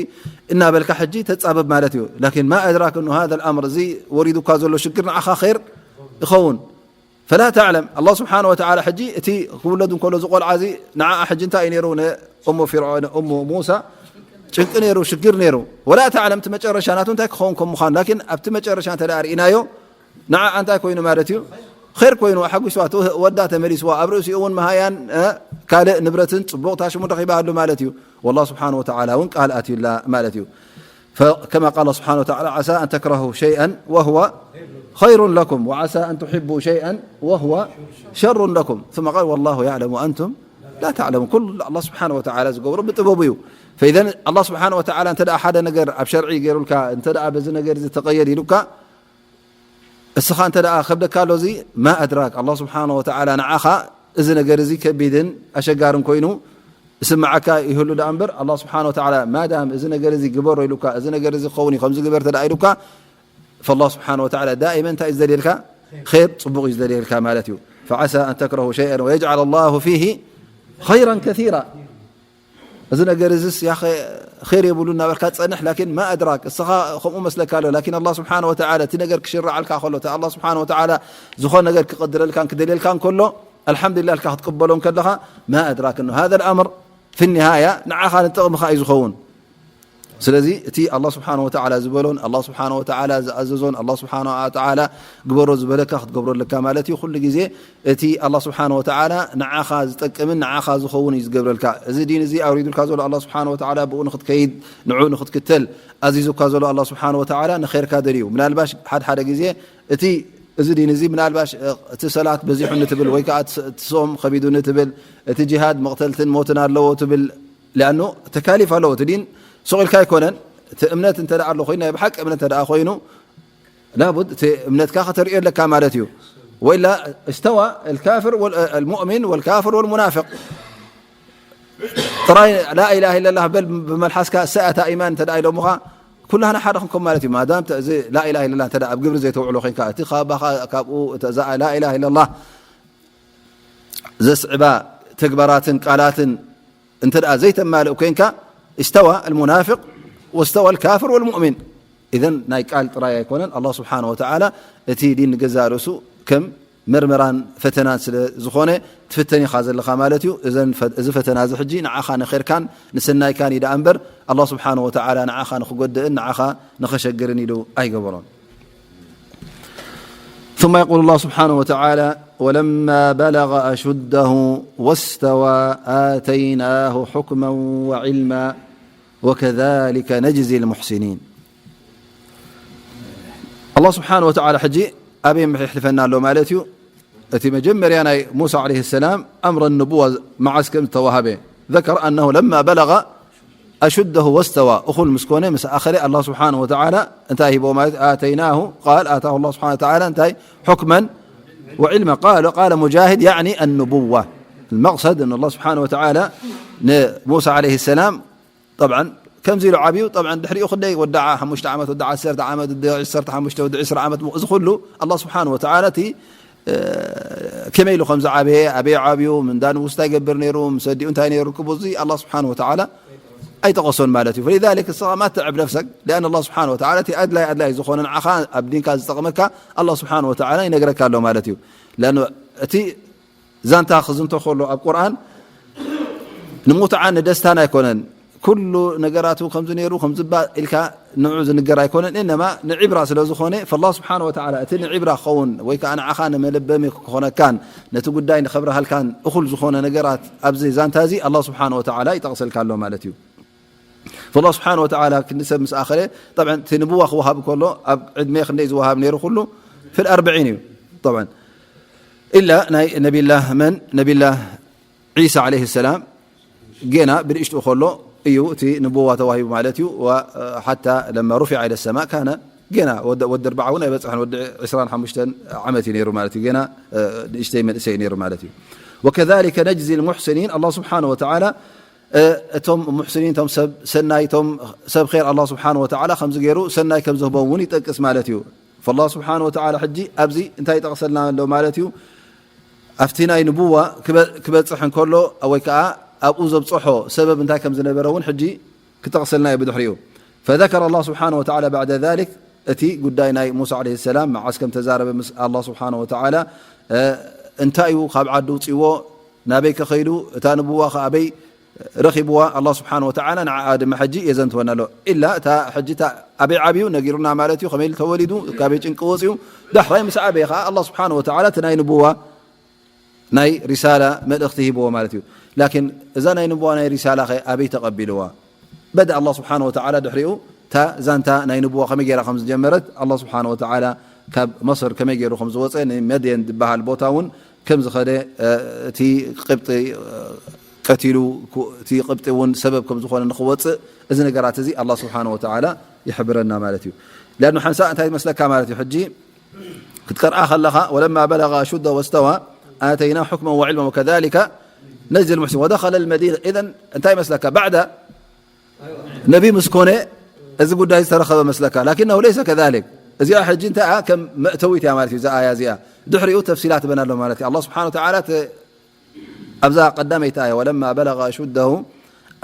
እናበልካ ሕጂ ተጻበብ ማለት እዩ። ላኪን ማ ኣድራክ እኑ ሃዛ ኣልኣምር፣ እዚ ወሪዱካ ዘሎ ሽግር ንዓኻ ኸይር ይኸውን። ፈላ ተዕለም፣ ኣላህ ስብሓነ ወተዓላ ሕጂ እቲ ክውለድ እንከሎ እዚ ቆልዓ እዚ ንዓኣ ሕጂ እንታይ እዩ ነይሩ? ንእሙ ፊርዖን፣ እሙ ሙሳ ጭንቂ ነይሩ፣ ሽግር ነይሩ። ወላ ተዕለም እቲ መጨረሻ ናቱ እንታይ ክኸውን ከም ምዃኑ። ላኪን ኣብቲ መጨረሻ እንተ ደኣ ርኢናዮ፣ ንዓ እንታይ ኮይኑ ማለት እዩ? ር ኮይኑ ኣሓጒስዋ፣ ወዳ ተመሊስዋ፣ ኣብ ርእሲኡ እውን መሃያን ካልእ ንብረትን ፅቡቕታ ሽሙን ረኺባሉ ማለት እዩ። ላ ስብሓን ወተላ እውን ቃል ኣትዩላ ማለት እዩ። ከማ ቃል ስብሓን ወተላ ዓሳ ኣን ተክረሁ ሸይአን ወህወ ኸይሩን ለኩም ወዓሳ ኣን ትሕቡ ሸይአን ወህወ ሸሩን ለኩም ثم قال والله يعلم وأنتم لا تعلمون። ኩሉ ኣላ ስብሓን ወተላ ዝገብሮ ብጥበቡ እዩ። ፈኢዘን ኣላ ስብሓን ወተላ እንተ ሓደ ነገር ኣብ ሸርዒ ገይሩልካ፣ እንተ በዚ ነገር እዚ ተቐየድ ኢሉካ፣ እስኻ እንተ ደኣ ከብደካ ኣሎ እዚ ማ ኣድራክ፣ ኣላ ስብሓን ወተላ ንዓኻ እዚ ነገር እዚ ከቢድን ኣሸጋርን ኮይኑ እስምዓካ ይህሉ ደኣ እምበር፣ ኣላ ስብሓን ወተላ ማዳም እዚ ነገር እዚ ግበሮ ኢሉካ፣ እዚ ነገር እዚ ክኸውን እዩ ከምዚ ግበር ተደኣ ኢሉካ፣ ፈላ ስብሓን ወተላ ዳኢመን እንታይ እዩ ዝደልየልካ? ር ፅቡቕ እዩ ዝደልየልካ ማለት እዩ። ፈዓሳ ኣን ተክረሁ ሸይአን ወየጅዓል ላሁ ፊሂ ኸይራን ከሲራ። እዚ ነገር እዚስ ያኸ ር የብሉ እናበልካ ትጸንሕ፣ ላኪን ማ ኣድራክ፣ እስኻ ከምኡ መስለካ ኣሎ። ላኪን ኣላ ስብሓን ወተላ እቲ ነገር ክሽረዓልካ ከሎ፣ እቲ ኣላ ስብሓን ወተላ ዝኾነ ነገር ክቐድረልካን ክደልየልካን ከሎ፣ ኣልሓምዱሊላህ ኢልካ ክትቅበሎ እንከለኻ፣ ማ ኣድራክ እኖ ሃዘ ልኣምር ፊ ኒሃያ ንዓኻ ንጥቕምኻ እዩ ዝኸውን። ስለዚ እቲ ኣላ ስብሓን ወተላ ዝበሎን ኣላ ስብሓን ወተላ ዝኣዘዞን ኣላ ስብሓን ወተላ ግበሮ ዝበለካ ክትገብሮ ኣለካ ማለት እዩ። ኩሉ ግዜ እቲ ኣላ ስብሓን ወተላ ንዓኻ ዝጠቅምን ንዓኻ ዝኸውን እዩ ዝገብረልካ። እዚ ዲን እዚ ኣውሪዱልካ ዘሎ ኣላ ስብሓን ወተላ ብኡ ንክትከይድ ንዑ ንክትክተል ኣዚዙካ ዘሎ ኣላ ስብሓን ወተላ ንኸይርካ ደልዩ። ምናልባሽ ሓደ ሓደ ግዜ እቲ እዚ ዲን እዚ ምናልባሽ እቲ ሰላት በዚሑ ንትብል ወይ ከዓ እቲ ሶም ከቢዱ ንትብል እቲ ጅሃድ መቕተልትን ሞትን ኣለዎ ትብል ሊኣኑ ተካሊፍ ኣለዎ። እቲ ዲን ሱቕ ኢልካ ኣይኮነን። እቲ እምነት እንተ ደኣ ኣሎ ኮይኑ፣ ናይ ብሓቂ እምነት እንተ ደኣ ኮይኑ፣ ላቡድ እቲ እምነትካ ከተርእዮ ኣለካ ማለት እዩ። ወኢላ እስተዋ ልካፍር ወል-፣ ልሙእሚን ወልካፍር ወልሙናፍቅ። ጥራይ ላኢላሃ ኢለላህ በል ብመልሓስካ፣ እሰይ ኣታ ኢማን እንተ ደኣ ኢሎምኻ፣ ኩላህና ሓደ ክንከም ማለት እዩ። ማዳም ተ-፣ እዚ ላኢላሃ ኢለላህ እንተ ደኣ ኣብ ግብሪ ዘይተውዕሎ ኮይንካ፣ እቲ ካባኻ፣ ካብኡ፣ እተ-፣ እዛ ላኢላሃ ኢለላህ ዘስዕባ ተግባራትን ቃላትን እንተ ደኣ ዘይተማልእ ኮይንካ፣ እስተዋ ልሙናፍቅ ወስተዋ ልካፍር ወልሙእሚን። ኢዘን ናይ ቃል ጥራይ ኣይኮነን። ኣላህ ስብሓነ ወተዓላ እቲ ዲን ንገዛእ ርእሱ ከም መርመራን ፈተናን ስለ ዝኾነ ትፍተን ኢኻ ዘለኻ ማለት እዩ። እዘን ፈ-፣ እዚ ፈተና እዚ ሕጂ ንዓኻ ንኸይርካን ንሰናይካን እዩ ደኣ እምበር፣ ኣላህ ስብሓነ ወተዓላ ንዓኻ ንኽጎድእን ንዓኻ ንኸሸግርን ኢሉ ኣይገበሮን። ثم يقول الله سبحانه وتعالى: ولما بلغ أشده واستوى آتيناه حكما وعلما وكذلك نجزي المحسنين. ኣላህ ስብሓነ ወተዓላ ሕጂ ኣበይ የሕልፈና ኣሎ ማለት እዩ? እቲ መጀመርያ ናይ ሙሳ ዓለይሂ ሰላም ኣምረ ንቡዋ መዓስ ከም ዝተዋሃበ ذكر أنه لما بلغ أشده واستوى እኹል ምስ ኮነ ምስ ኣኸለ ኣላህ ስብሓነ ወተዓላ እንታይ ሂቦ ማለት ኣተይናሁ ቃል ኣታሁ ኣላህ ስብሓነ ወተዓላ እንታይ حكما وعلما قال قال مجاهد يعني النبوة المقصد أن الله سبحانه وتعالى ንሙሳ ዓለይሂ ሰላም طبعا ከምዚ ኢሉ ዓብዩ طبعا ድሕሪኡ ክንደይ ወዲ ሓሙሽተ ዓመት ወዲ ዓሰርተ ዓመት ወዲ ዕሰርተ ሓሙሽተ ወዲ ዕስራ ዓመት እዚ ኩሉ ኣላህ ስብሓነ ወተዓላ እቲ ከመይ ኢሉ ከም ዝዓበየ ኣበይ ዓብዩ ምንዳ ንጉስ እንታይ ይገብር ነይሩ ምስ ኣዲኡ እንታይ ነይሩ ክቡ እዚ ኣላህ ስብሓነ ወተዓላ ኣይጠቐሶን ማለት እዩ። فلذلك እስኻ ما تتعب نفسك لأن الله سبحانه وتعالى እቲ ኣድላይ ኣድላይ ዝኾነ ንዓኻ ኣብ ዲንካ ዝጠቕመካ ኣላህ ስብሓነ ወተዓላ ይነግረካ ኣሎ ማለት እዩ። لأن እቲ ዛንታ ክዝንቶ ከሎ ኣብ ቁርኣን ንሙትዓን ንደስታን ኣይኮነን። ኩሉ ነገራቱ ከምዚ ነይሩ ከምዚ ባ ኢልካ ንዑ ዝንገር ኣይኮነን። እነማ ንዒብራ ስለ ዝኾነ ፈላህ ስብሓነ ወተዓላ እቲ ንዒብራ ክኸውን ወይ ከዓ ንዓኻ ንመለበሚ ክኾነካን ነቲ ጉዳይ ንኸብርሃልካን እኹል ዝኾነ ነገራት ኣብዚ ዛንታ እዚ ኣላህ ስብሓነ ወተዓላ ይጠቕሰልካ ኣሎ ማለት እዩ። ፈላህ ስብሓነ ወተዓላ ክንዲ ሰብ ምስ ኣኸለ ጠብዐን እቲ ንብዋ ክወሃብ ከሎ ኣብ ዕድሜ ክንደይ ዝወሃብ ነይሩ ኩሉ ፊል ኣርብዒን እዩ። ጠብዐን ኢላ ናይ ነቢላህ መን ነቢላህ ዒሳ ዓለይሂ ሰላም ጌና ብንእሽትኡ ከሎ እዩ እቲ ንቡዋ ተዋሂቡ ማለት እዩ። ሓታ ለማ ሩፊዐ ኢለ ሰማእ ካነ ጌና ወዲ ኣርባዓ እውን ኣይበፅሐን ወዲ ዕስራን ሓሙሽተን ዓመት እዩ ነይሩ ማለት እዩ። ጌና ንእሽተይ መንእሰይ እዩ ነይሩ ማለት እዩ። ወከዛሊከ ነጅዚ ልሙሕስኒን ኣላህ ስብሓነ ወተዓላ እቶም ሙሕስኒን እቶም ሰብ ሰናይ እቶም ሰብ ር ኣላህ ስብሓነ ወተዓላ ከምዚ ገይሩ ሰናይ ከም ዝህቦም እውን ይጠቅስ ማለት እዩ። ፈላህ ስብሓን ወተዓላ ሕጂ ኣብዚ እንታይ ይጠቕሰልና ኣሎ ማለት እዩ? ኣብቲ ናይ ንቡዋ ክበፅሕ እንከሎ ወይ ከዓ ኣብኡ ዘብፅሖ ሰበብ እንታይ ከም ዝነበረ እውን ሕጂ ክጠቕሰልና እዩ ብድሕሪኡ። ፈዘከረ ኣላህ ስብሓን ወተዓላ ባዕደ ዛሊክ እቲ ጉዳይ ናይ ሙሳ ዓለይሂ ሰላም መዓስ ከም ተዛረበ ምስ ኣላህ ስብሓን ወተዓላ እንታይ እዩ ካብ ዓዲ ውፅዎ ናበይ ከኸይዱ እታ ንቡዋ ከኣበይ ረኺብዋ ኣላህ ስብሓን ወተዓላ ንዓኣ ድማ ሕጂ የዘንትወና ኣሎ። ኢላ እታ ሕጂ እታ ኣበይ ዓብዩ ነጊሩና ማለት እዩ፣ ከመይ ኢሉ ተወሊዱ፣ ካበይ ጭንቂ ወፅዩ፣ ዳሕራይ ምስ ዓበየ ከዓ ኣላህ ስብሓን ወተዓላ እቲ ናይ ንቡዋ ናይ ሪሳላ መልእኽቲ ሂብዎ ማለት እዩ። ላኪን እዛ ናይ ንቡዋ ናይ ሪሳላ ኸ ኣበይ ተቐቢልዋ? በደ ኣላህ ስብሓን ወተዓላ ድሕሪኡ እታ ዛንታ ናይ ንቡዋ ከመይ ገይራ ከም ዝጀመረት ኣላህ ስብሓን ወተዓላ ካብ መስር ከመይ ገይሩ ከም ዝወፀ ንመድየን ዝበሃል ቦታ እውን ከም ዝኸደ እቲ ቅብጢ ቀቲሉ እቲ ቅብጢ እውን ሰበብ ከም ዝኾነ ንክወፅእ እዚ ነገራት እዚ ኣላህ ስብሓን ወተዓላ ይሕብረና ማለት እዩ። ሊኣኑ ሓንሳእ እንታይ መስለካ ማለት እዩ ሕጂ ክትቀርኣ ከለኻ ወለማ በለጋ ኣሹደ ወስተዋ ኣተይና ሑክመ ወዕልመ ወከዛሊከ ነጅዚ ልሙሕሲን ወደኸለ ልመዲነ። ኢዘን እንታይ መስለካ ባዕዳ ነቢ ምስ ኮነ እዚ ጉዳይ ዝተረኸበ መስለካ ላኪነሁ ለይሰ ከዛሊክ። እዚኣ ሕጂ እንታይ እያ ከም መእተዊት እያ ማለት እዩ። እዛ ኣያ እዚኣ ድሕሪኡ ተፍሲላት በና ኣሎ ማለት እዩ። ኣላህ ስብሓን ወተዓላ ኣብዛ ቀዳመይቲ ኣያ ወለማ በለጋ ኣሹደሁ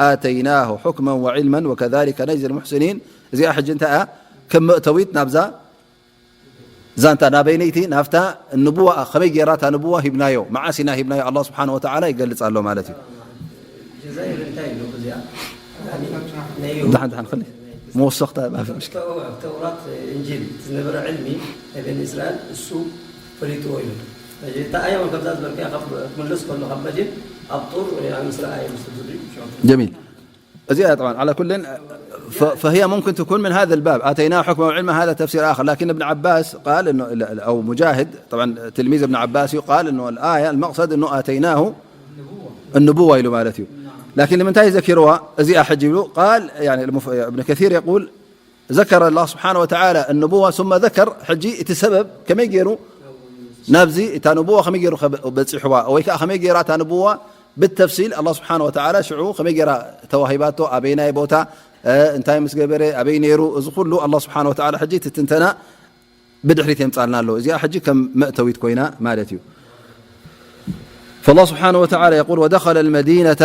ኣተይናሁ ሑክመን ወዕልመን ወከዛሊከ ነጅዚ ልሙሕሲኒን። እዚኣ ሕጂ እንታይ እያ ከም መእተዊት ናብዛ ዛንታ ናበይነይቲ ናብታ ንቡዋ ከመይ ጌራ እታ ንቡዋ ሂብናዮ መዓስ ኢና ሂብናዮ ኣላህ ስብሓን ወተዓላ ይገልጽ ኣሎ ማለት እዩ። ጀዛይር እንታይ ኢሉ እዚኣ ድሓን ድሓን ክሊ መወሰኽታ ማፊ ምሽኪል ተውራት እንጂል ዝነበረ ዕልሚ ናይ በኒ እስራኤል እሱ ፈሊጥዎ እዩ። እታ ኣያ እውን ከምዛ ዝበልካ ካብ ክምለስ ከሎ ካብ መድየን ኣብ ጡር ወይ ኣብ ምስራ ኣየ ምስ ዝብል جميل እዚኣ طبعا على كل ف- فهي ممكن تكون من هذا الباب آتيناه حكما وعلما هذا تفسير آخر لكن ابن عباس قال انه أو مجاهد طبعا تلميذ ابن عباس قال انه الآية المقصد انه آتيناه النبوة ኢሉ ማለት እዩ لكن ንምንታይ ዘኪርዋ እዚኣ ሕጂ ይብሉ قال يعني المف- ابن كثير يقول ذكر الله سبحانه وتعالى النبوة ثم ذكر ሕጂ እቲ ሰበብ ከመይ ገይሩ ናብዚ እታ ንቡዋ ከመይ ገይሩ በፂሕዋ ወይ ከዓ ከመይ ገይራ እታ ንቡዋ ብተፍሲል ኣላህ ስብሓን ወተዓላ ሽዑ ከመይ ገይራ ተዋሂባቶ ኣበይናይ ቦታ እንታይ ምስ ገበረ ኣበይ ነይሩ እዚ ኩሉ ኣላህ ስብሓን ወተዓላ ሕጂ ትትንተና ብድሕሪት የምፃልና ኣሎ። እዚኣ ሕጂ ከም መእተዊት ኮይና ማለት እዩ። فالله سبحانه وتعالى يقول ودخل المدينة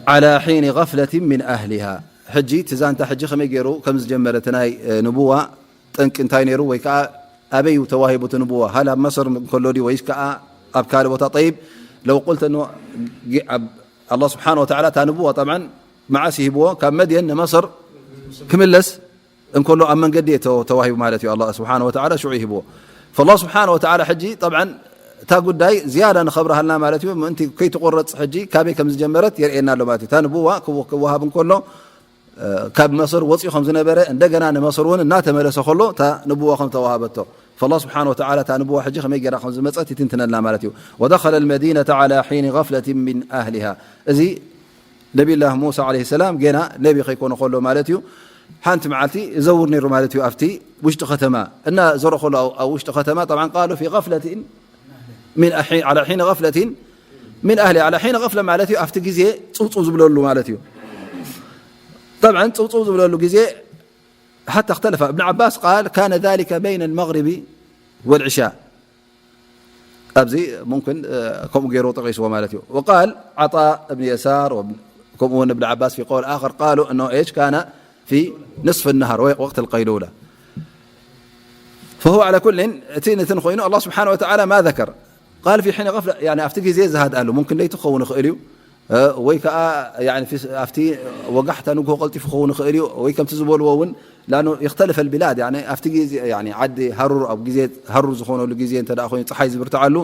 على حين غفلة من أهلها ሕጂ እቲ ዛንታ ሕጂ ከመይ ገይሩ ከም ዝጀመረ እቲ ናይ ንቡዋ ጠንቂ እንታይ ነይሩ ወይ ከዓ ኣበይ እዩ ተዋሂቡ እቲ ንቡዋ ሃል ኣብ መሰር እንከሎ ድዩ ወይስ ከዓ ኣብ ካልእ ቦታ ጠይብ ለው ቁልተ ኣላ ስብሓን ወተዓላ እታ ንቡዋ ጠብዓን መዓስ ይህብዎ ካብ መድየን ንመሰር ክምለስ እንከሎ ኣብ መንገዲ እየ ተዋሂቡ ማለት እዩ ኣላ ስብሓን ወተዓላ ሽዑ ይህብዎ ፈላ ስብሓን ወተዓላ ሕጂ ጠብዓን እታ ጉዳይ ዝያዳ ንኸብረሃልና ማለት እዩ ምእንቲ ከይትቆረፅ ሕጂ ካበይ ከም ዝጀመረት የርእየና ኣሎ ማለት እዩ እታ ንቡዋ ክወሃብ እንከሎ ካብ መሰር ወፂኡ ከም ዝነበረ እንደገና ንመሰር እውን እናተመለሰ ከሎ እታ ንብዋ ከም ተዋሃበቶ فالله سبحانه وتعالى እታ ንብዋ ሕጂ ከመይ ጌራ ከም ዝመፀት ይትንትነልና ማለት እዩ ودخل المدينة على حين غفلة من أهلها እዚ ነቢላህ ሙሳ عليه السلام ገና ነቢ ከይኮነ ከሎ ማለት እዩ ሓንቲ መዓልቲ ይዘውር ነይሩ ማለት እዩ ኣብቲ ውሽጢ ከተማ እና ዘሮ ከሎ ኣብ ውሽጢ ከተማ طبعا قالوا في غفلة من أحي على حين غفلة من أهلها على حين غفلة ማለት እዩ ኣብቲ ግዜ ፅውፅው ዝብለሉ ማለት እዩ طبعا ፅውፅው ዝብለሉ ግዜ حتى اختلف ابن عباس قال كان ذلك بين المغرب والعشاء ኣብዚ ممكن ከምኡ ገይሩ ጠቂስዎ ማለት እዩ وقال عطاء بن يسار ከምኡ እውን ابن عباس في قول آخر قالوا أنه إيش كان في نصف النهار وقت القيلولة فهو على كل እቲ ነትን ኮይኑ الله سبحانه وتعالى ما ذكر قال في حين غفلة يعني ኣብቲ ግዜ ዝሃድኣሉ ممكن ለይቲ ክኸውን ይኽእል እዩ ወይ ከዓ ኣብቲ ወጋሕታ ንግሆ ቀልጢፉ ክኸውን ይኽእል እዩ ወይ ከምቲ ዝበልዎ እውን ላኑ يختلف البلاد يعني ኣብቲ ግዜ ዓዲ ሃሩር ኣብ ግዜ ሃሩር ዝኾነሉ ግዜ እንተ ኮይኑ ፀሓይ ዝብርትዓሉ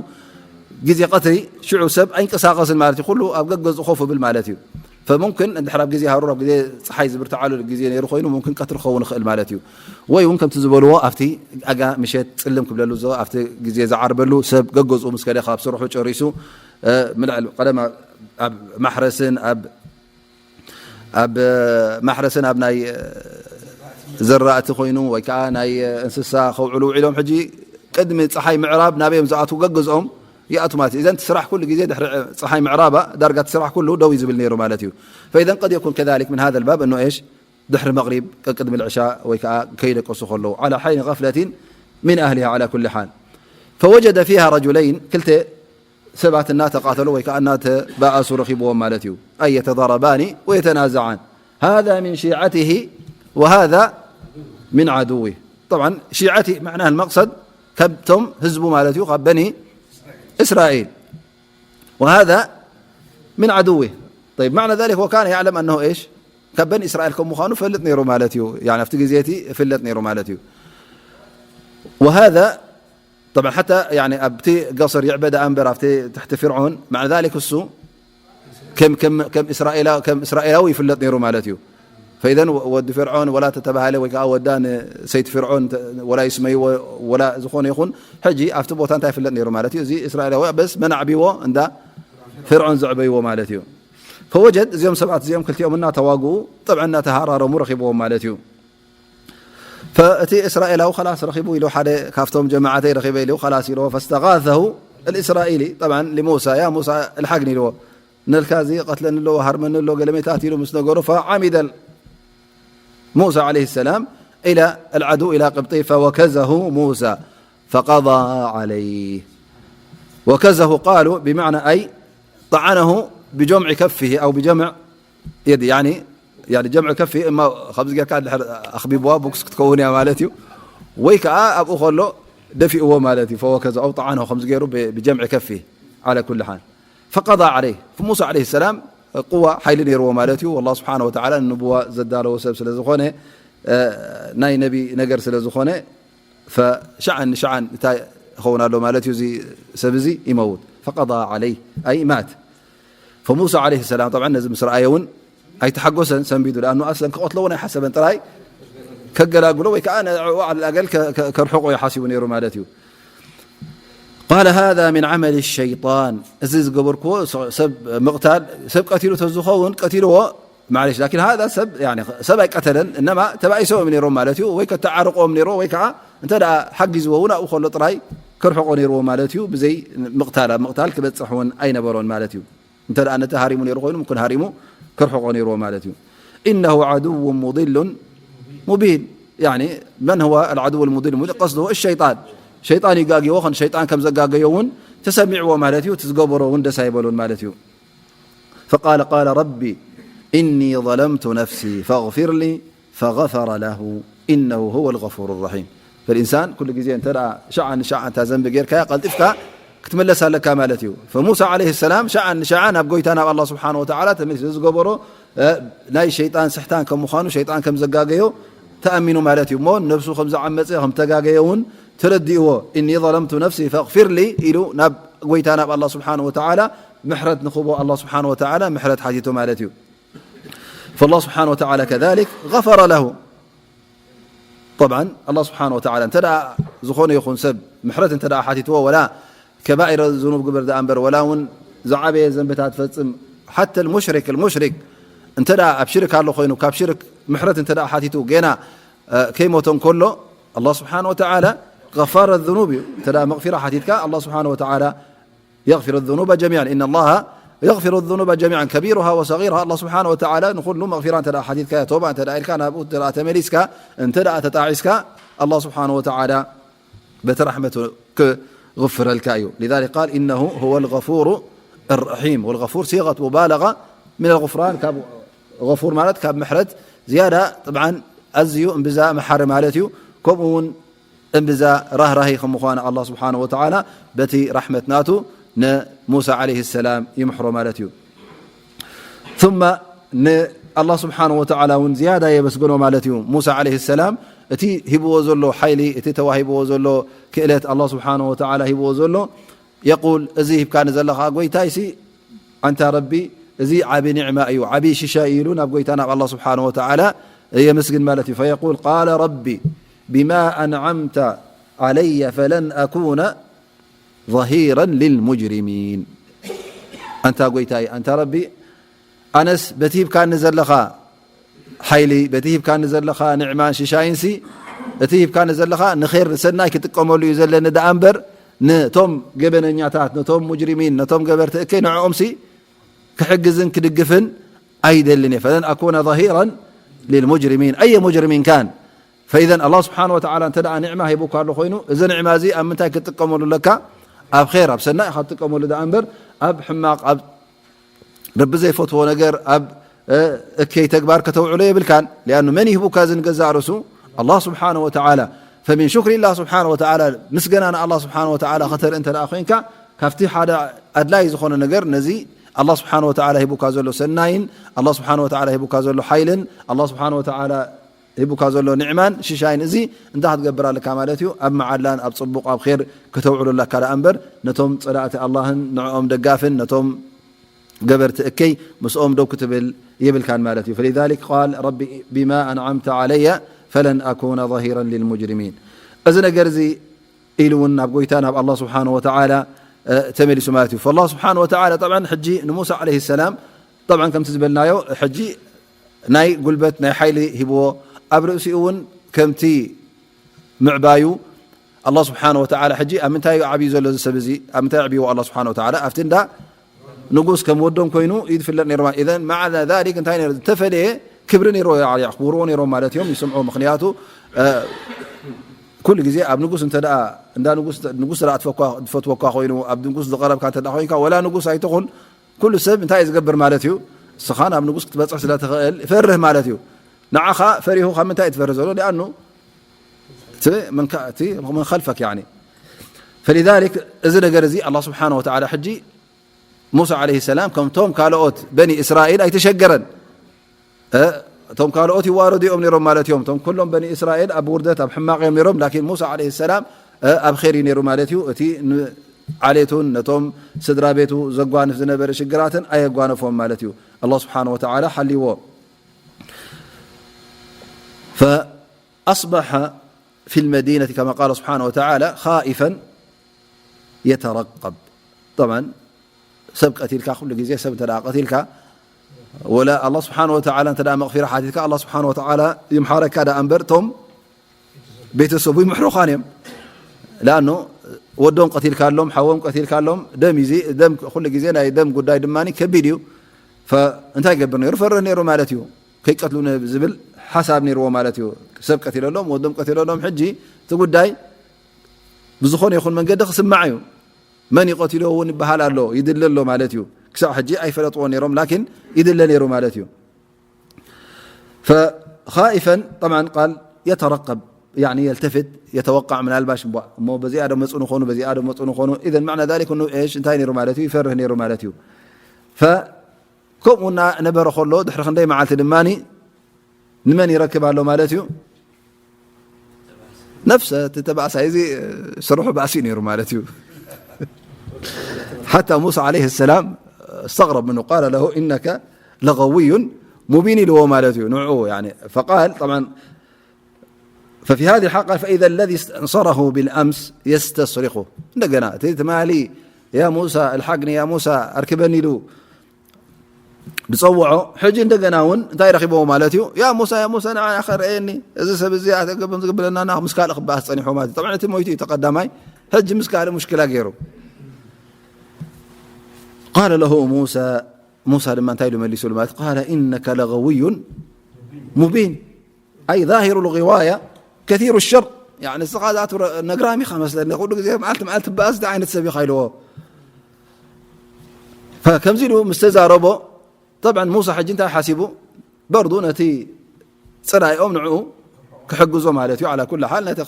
ግዜ ቀትሪ ሽዑ ሰብ ኣይንቀሳቀስን ማለት እዩ ኩሉ ኣብ ገገዝኡ ኮፍ ብል ማለት እዩ فممكن እንድሕር ኣብ ግዜ ሃሩር ኣብ ግዜ ፀሓይ ዝብርትዓሉ ግዜ ነይሩ ኮይኑ ممكن ቀትሪ ክኸውን ይኽእል ማለት እዩ ወይ እውን ከምቲ ዝበልዎ ኣብቲ ኣጋ ምሸት ፅልም ክብለሉ ዞ ኣብቲ ግዜ ዝዓርበሉ ሰብ ገገዝኡ ምስ ከደ ካብ ስርሑ ጨሪሱ ምልዕል ቀደም ኣብ ማሕረስን ኣብ ኣብ ማሕረስን ኣብ ናይ ዘራእቲ ኮይኑ ወይ ከዓ ናይ እንስሳ ከውዕሉ ውዒሎም ሕጂ ቅድሚ ፀሓይ ምዕራብ ናበዮም ዝኣትዉ ገገዝኦም ይኣቱ ማለት እዩ እዘን ስራሕ ኩሉ ግዜ ድሕሪ ፀሓይ ምዕራባ ዳርጋ እቲ ስራሕ ኩሉ ደው እዩ ዝብል ነይሩ ማለት እዩ فإذا قد يكون كذلك من هذا الباب أنه إيش ድሕሪ መቕሪብ ቅድሚ ልዕሻ ወይ ከዓ ከይደቀሱ ከለዉ على حين غفلة من أهلها على كل حال فوجد فيها رجلين ክልተ ሰባት እናተቃተሉ ወይ ከዓ እናተባኣሱ ረኺብዎም ማለት እዩ أي يتضاربان ويتنازعان هذا من شيعته وهذا من عدوه طبعا شيعته معناها المقصد ካብቶም ህዝቡ ማለት እዩ ካብ በኒ እስራኤል وهذا من عدوه طيب، معنى ذلك وكان يعلم أنه إيش؟ ካብ በኒ እስራኤል ከም ምዃኑ ፈልጥ ነይሩ ማለት እዩ። يعني ኣብቲ ግዜ እቲ ፍለጥ ነይሩ ማለት እዩ። وهذا طبعا حتى يعني ኣብቲ قصر ይዕበ ደኣ እምበር ኣብቲ ትሕቲ ፍርዖን مع ذلك እሱ ከም ከም ከም እስራኤላ ከም እስራኤላዊ ይፍለጥ ነይሩ ማለት እዩ። فإذا ወዲ ፍርዖን ወላ ተተባሃለ ወይ ከዓ ወዳ ንሰይቲ ፍርዖን ተ- ወላ ይስመይዎ ወላ ዝኾነ ይኹን ሕጂ ኣብቲ ቦታ እንታይ ይፍለጥ ነይሩ ማለት እዩ። እዚ እስራኤላዊ በስ መን ኣዕብይዎ እንዳ ፍርዖን ዘዕበይዎ ማለት እዩ። فوجد እዚኦም ሰባት እዚኦም ክልቲኦም እናተዋግኡ ጥብዐ እናተሃራረሙ ረኺብዎም ማለት እዩ። فእቲ እስራኤላዊ خلاص ረኺቡ ኢሉ ሓደ ካብቶም ጀማዓተይ ረኺበ ኢሉ خلاص ኢልዎ فاستغاثه الإسرائيلي طبعا لموسى يا موسى الحقني ኢልዎ ነልካ እዚ ቀትለኒ ኣለዎ ሃርመኒ ኣሎ ገለሜታት ኢሉ ምስ ነገሩ فعمد موسى عليه السلام إلى العدو إلى قبطي فوكزه موسى فقضى عليه وكزه قالوا بمعنى أي طعنه بجمع كفه أو بجمع يده يعني يعني جمع كفه إما خبز جاكا أخبيبوا بوكس كتكون يا مالتي ويكا أبو خلو دفئوا مالتي فوكزه أو طعنه خمس جيرو بجمع كفه على كل حال فقضى عليه فموسى عليه السلام قوة حيل نيرو مالتي والله سبحانه وتعالى النبوة زداله وسب سلزخونه ናይ ነቢ ነገር ስለ ዝኾነ فشعا شعا እንታይ ይኸውን ኣሎ ማለት እዩ እዚ ሰብ እዚ ይመውት فقضى عليه أي مات فموسى عليه السلام طبعا ነዚ ምስ ረኣየ እውን ኣይተሓጎሰን ሰንቢዱ لأنه أصلا ክቐትሎ እውን ኣይሓሰበን ጥራይ ከገላግሎ ወይ ከዓ ንዕኡ على الأقل ከ- ከ- ከርሕቆ እዩ ሓሲቡ ነይሩ ማለት እዩ قال هذا من عمل الشيطان እዚ ዝገበርክዎ ሰብ ምቕታል ሰብ ቀቲሉ ተዝኸውን ቀቲልዎ معلش لكن هذا ሰብ يعني ሰብ ኣይቀተለን إنما ተባኢሶም እዮም ነይሮም ማለት እዩ ወይ ከተዓርቆም ነይሮ ወይ ከዓ እንተ ደኣ ሓጊዝዎ እውን ኣብኡ ከሎ ጥራይ ከርሕቆ ነይርዎ ማለት እዩ ብዘይ ምቕታል ኣብ ምቕታል ክበፅሕ እውን ኣይነበሮን ማለት እዩ እንተ ደኣ ነቲ ሃሪሙ ነይሩ ኮይኑ ምኩን ሃሪሙ ከርሕቆ ነይርዎ ማለት እዩ إنه عدو مضل مبين يعني من هو العدو المضل المبين قصده الشيطان ሸይጣን ይጋግዎ ከን ሸይጣን ከም ዘጋገዮ እውን ተሰሚዕዎ ማለት እዩ እቲ ዝገበሮ እውን ደስ ኣይበሉን ማለት እዩ فقال قال رب إني ظلمت نفسي فاغفر لي فغفر له إنه هو الغفور الرحيم فالإنسان ኩሉ ግዜ እንተ ደኣ ሻዓ ንሻዓ እንታ ዘንቢ ጌርካያ ቀልጢፍካ ክትምለስ ኣለካ ማለት እዩ فموسى عليه السلام ሻዓ ንሻዓ ናብ ጎይታ ናብ الله سبحانه وتعالى ተመሊሱ ዝገበሮ እ፣ ናይ ሸይጣን ስሕታን ከም ምዃኑ ሸይጣን ከም ዘጋገዮ ተኣሚኑ ማለት እዩ እሞ ነብሱ ከም ዝዓመፀ ከም ተጋገየ እውን ተረዲእዎ إني ظلمت نفسي فاغفر لي ኢሉ ናብ ጎይታ ናብ الله سبحانه وتعالى ምሕረት ንኽቦ الله سبحانه وتعالى ምሕረት ሓቲቱ ማለት እዩ فالله سبحانه وتعالى كذلك غفر له طبعا الله سبحانه وتعالى እንተ ደኣ ዝኾነ ይኹን ሰብ ምሕረት እንተ ደኣ ሓቲትዎ ወላ ከባኢረ ዝኑብ ግበር ደኣ እምበር ወላ እውን ዝዓበየ ዘንብታት ፈጽም حتى المشرك المشرك እንተ ደኣ ኣብ ሽርክ ኣሎ ኮይኑ ካብ ሽርክ ምሕረት እንተ ደኣ ሓቲቱ ጌና እ፣ ከይሞተ እንከሎ الله سبحانه وتعالى غفار الذنوب እዩ እንተ ደኣ መቕፊራ ሓቲትካ الله سبحانه وتعالى يغفر الذنوب جميعا إن الله يغفر الذنوب جميعا كبيرها وصغيرها الله سبحانه وتعالى ንኹሉ መቕፊራ እንተ ደኣ ሓቲትካ ተውባ እንተ ደኣ ኢልካ ናብኡ እንተ ደኣ ተመሊስካ እንተ ደኣ ተጣዒስካ الله سبحانه وتعالى በቲ ራሕመቱ ክغፍረልካ እዩ لذلك قال إنه هو الغفور الرحيم والغفور صيغة مبالغة من الغفران ካብ غفور ማለት ካብ ምሕረት ዝያዳ طبعا ኣዝዩ እምብዛ መሓሪ ማለት እዩ ከምኡ እውን እምብዛ ራህራሂ ከም ምዃኑ الله سبحانه وتعالى በቲ ራሕመት ናቱ ንሙሳ عليه السلام ይምሕሮ ማለት እዩ ثم ن الله سبحانه وتعالى እውን ዝያዳ የመስግኖ ማለት እዩ ሙሳ عليه السلام እቲ ሂብዎ ዘሎ ሓይሊ እቲ ተዋሂብዎ ዘሎ ክእለት الله سبحانه وتعالى ሂብዎ ዘሎ يقول እዚ ሂብካኒ ዘለኻ ጎይታይሲ ኣንታ ረቢ እዚ ዓቢ ኒዕማ እዩ ዓቢ ሽሻይ ኢሉ ናብ ጎይታ ናብ الله سبحانه وتعالى የመስግን ማለት እዩ فيقول قال رب بما أنعمت علي فلن أكون ظهيرا للمجرمين ኣንታ ጎይታይ ኣንታ ረቢ ኣነስ በቲ ሂብካኒ ዘለኻ ሓይሊ በቲ ሂብካኒ ዘለኻ ንዕማን ሽሻይንሲ እቲ ሂብካኒ ዘለኻ ንኸይር ንሰናይ ክጥቀመሉ እዩ ዘለኒ ደኣ እምበር ነቶም ገበነኛታት ነቶም ሙጅሪሚን ነቶም ገበርቲ እከይ ንዕኦምሲ ክሕግዝን ክድግፍን ኣይደልን እየ فلن أكون ظهيرا للمجرمين أي مجرم كان فإذا الله سبحانه وتعالى እንተ ደኣ ኒዕማ ሂቡካ ኣሎ ኮይኑ እዚ ኒዕማ እዚ ኣብ ምንታይ ክትጥቀመሉ ኣለካ ኣብ ኸይር ኣብ ሰናይ ኢኻ ትጥቀመሉ ደኣ እምበር ኣብ ሕማቕ ኣብ ረቢ ዘይፈትዎ ነገር ኣብ እከይ ተግባር ከተውዕሎ የብልካን لأنه መን ይህቡካ እዚ ንገዛእ ርእሱ الله سبحانه وتعالى فمن شكر الله سبحانه وتعالى ምስገና ን الله سبحانه وتعالى ከተርኢ እንተ ደኣ ኮይንካ ካብቲ ሓደ ኣድላይ ዝኾነ ነገር ነዚ ኣላህ ስብሓን ወተዓላ ሂቡካ ዘሎ ሰናይን ኣላህ ስብሓን ወተዓላ ሂቡካ ዘሎ ሓይልን ኣላህ ስብሓን ወተዓላ ሂቡካ ዘሎ ኒዕማን ሽሻይን፣ እዚ እንታይ ክትገብር ኣለካ ማለት እዩ? ኣብ መዓላን ኣብ ጽቡቕ ኣብ ኼር ክተውዕሎ ኣለካ ደኣ እምበር፣ ነቶም ጸላእቲ ኣላህን ንዕኦም ደጋፍን ነቶም ገበርቲ እከይ ምስኦም ደው ክትብል የብልካን ማለት እዩ። فلذلك قال رب بما أنعمت علي فلن أكون ظهيرا للمجرمين። እዚ ነገር እዚ ኢሉ እውን ናብ ጎይታ ናብ ኣላህ ስብሓን ወተዓላ ተመሊሱ ማለት እዩ። ኣላህ ስብሓን ወተዓላ ጠብዓን ሕጂ ንሙሳ ዓለይሂ ሰላም ጠብዓን ከምቲ ዝበልናዮ ሕጂ ናይ ጉልበት ናይ ሓይሊ ሂብዎ፣ ኣብ ርእሲኡ እውን ከምቲ ምዕባዩ ኣላህ ስብሓን ወተዓላ ሕጂ ኣብ ምንታይ እዩ ዓብዩ ዘሎ እዚ ሰብ እዚ? ኣብ ምንታይ ኣዕብይዎ ኣላህ ስብሓን ወተዓላ? ኣብቲ እንዳ ንጉስ ከም ወዶም ኮይኑ እዩ ዝፍለጥ ነይሩ ማለት። ኢዘን ማዕና ዛሊክ እንታይ ነይሩ? ዝተፈለየ ክብሪ ነይርዎ፣ የኽብርዎ ነይሮም ማለት እዮም፣ ይስምዑ። ምኽንያቱ ኩሉ ግዜ ኣብ ንጉስ እንተ ደኣ እንዳ ንጉስ ንጉስ ደኣ ትፈኳ- ትፈትወካ ኮይኑ ኣብ ንጉስ ዝቐረብካ እንተ ደኣ ኮይንካ ወላ ንጉስ ኣይትኹን ኩሉ ሰብ እንታይ እዩ ዝገብር ማለት እዩ? እስኻ ናብ ንጉስ ክትበጽሕ ስለ ትኽእል ይፈርህ ማለት እዩ። ንዓኻ ፈሪሁ ካብ ምንታይ እዩ ትፈርህ ዘሎ? ሊኣኑ እቲ መን ከ- እቲ መን ኸልፈክ ያኒ ፈሊዛሊክ እዚ ነገር እዚ ኣላህ ስብሓን ወተዓላ ሕጂ ሙሳ ዓለይሂ ሰላም ከምቶም ካልኦት በኒ እስራኤል ኣይተሸገረን። እቶም ካልኦት ይዋረዱ እዮም ነይሮም ማለት እዮም። እቶም ኩሎም በኒ እስራኤል ኣብ ውርደት ኣብ ሕማቕ እዮም ነይሮም። ላኪን ሙሳ ዓለይሂ ሰላም ኣብ ኸይር እዩ ነይሩ ማለት እዩ። እቲ ንዓሌቱን ነቶም ስድራ ቤቱ ዘጓንፍ ዝነበረ ሽግራትን ኣየጓነፎም ማለት እዩ። ኣላህ ስብሓን ወተዓላ ሓልይዎ። فأصبح في المدينة كما قال سبحانه وتعالى خائفا يترقب. طبعا ሰብ ቀቲልካ ኩሉ ግዜ ሰብ እንተ ደኣ ቀቲልካ ወላ ኣላህ ስብሓን ወተዓላ እንተ ደኣ መቕፊራ ሓቲትካ ኣላህ ስብሓን ወተዓላ ይምሓረካ ደኣ እምበር እቶም ቤተሰቡ ይምሕሩኻን እዮም። ላኣኖ ወዶም ቀቲልካሎም ሓዎም ቀቲልካሎም ደም እዩ። እዚ ደም ኩሉ ግዜ ናይ ደም ጉዳይ ድማ ከቢድ እዩ። ፈ- እንታይ ይገብር ነይሩ? ፈርህ ነይሩ ማለት እዩ። ከይቀትሉኒ ዝብል ሓሳብ ነይርዎ ማለት እዩ። ሰብ ቀቲለሎም ወዶም ቀቲለሎም። ሕጂ እቲ ጉዳይ ብዝኾነ ይኹን መንገዲ ክስማዕ እዩ። መን ይቐትሎ እውን ይበሃል ኣሎ ይድለ ኣሎ ማለት እዩ። ክሳዕ ሕጂ ኣይፈለጥዎ ነይሮም ላኪን ይድለ ነይሩ ማለት እዩ። فخائفا طبعا قال يترقب يعني يلتفت يتوقع ምናልባሽ እሞ በዚኣ ዶ መፁ ንኾኑ በዚኣ ዶ መፁ ንኾኑ إذا معنى ذلك إيش እንታይ ነይሩ ማለት እዩ? ይፈርህ ነይሩ ማለት እዩ። ከምኡ እናነበረ ከሎ ድሕሪ ክንደይ መዓልቲ ድማ ንመን ይረክብ ኣሎ ማለት እዩ? ነፍሰ እቲ ተባእሳይ እዚ ስርሑ ባእሲ ነይሩ ማለት እዩ። ሓታ ሙሳ ዓለይሂ ሰላም استغرب منه قال له إنك لغوي مبين ኢልዎ ማለት እዩ ንዕኡ فقال طبعا ففي هذه الحال قال فإذا الذي استنصره بالأمس يستصرخه እንደገና እቲ ትማሊ يا موسى الحقني يا موسى ኣርክበኒ ኢሉ ዝፀውዖ ሕጂ እንደገና እውን እንታይ ረኺቦዎ ማለት እዩ? ያ ሙሳ ያ ሙሳ ንዓ ኸርእየኒ እዚ ሰብ እዚ ኣተገብም ዝግብለና ና ምስ ካልእ ክበኣስ ፀኒሑ ማለት እዩ። ጠብዓ እቲ ሞይቱ እዩ ተቐዳማይ ሕጂ ምስ ካልእ ሙሽክላ ገይሩ ቃለ ለሁ ሙሳ ሙሳ ድማ እንታይ ኢሉ መሊሱሉ ማለት ቃለ ኢነከ ለገውዩን ሙቢን ኣይ ዛሂሩ ልغዋያ ከሲሩ ሸር ንስኻ ዛቱ ነግራሚ ኢኻ መስለኒ ኩሉ ግዜ መዓልቲ መዓልቲ በኣስ ዓይነት ሰብ ኢኻ ኢልዎ ከምዚ ኢሉ ምስ ተዛረቦ طبعا ሙሳ ሕጂ እንታይ ሓሲቡ በርዱ ነቲ ፅላኢኦም ንዕኡ ክሕግዞ ማለት እዩ على كل حال ነቲ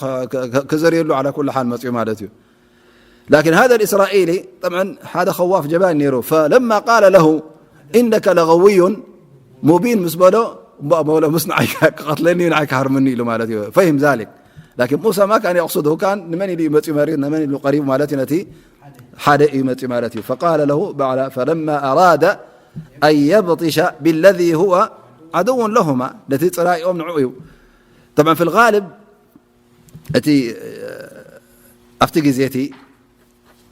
ክዘርየሉ على كل حال መፅኡ ማለት እዩ لكن هذا الإسرائيلي طبعا ሓደ خواف جبان ነይሩ فلما قال له إنك لغوي مبين ምስ በሎ እሞ በሎ ምስ ንዓይ ክቐትለኒ ንዓይ ክሃርምኒ ኢሉ ማለት እዩ فهم ذلك لكن موسى ما كان يقصده كان ንመን ኢሉ እዩ መፅኡ መሪር ንመን ኢሉ ቀሪቡ ማለት እዩ ነቲ ሓደ እዩ መፅኡ ማለት እዩ فقال له بعد فلما أراد أن يبطش بالذي هو عدو لهما ነቲ ፅላኢኦም ንዕኡ እዩ طبعا في الغالب እቲ ኣብቲ ግዜ እቲ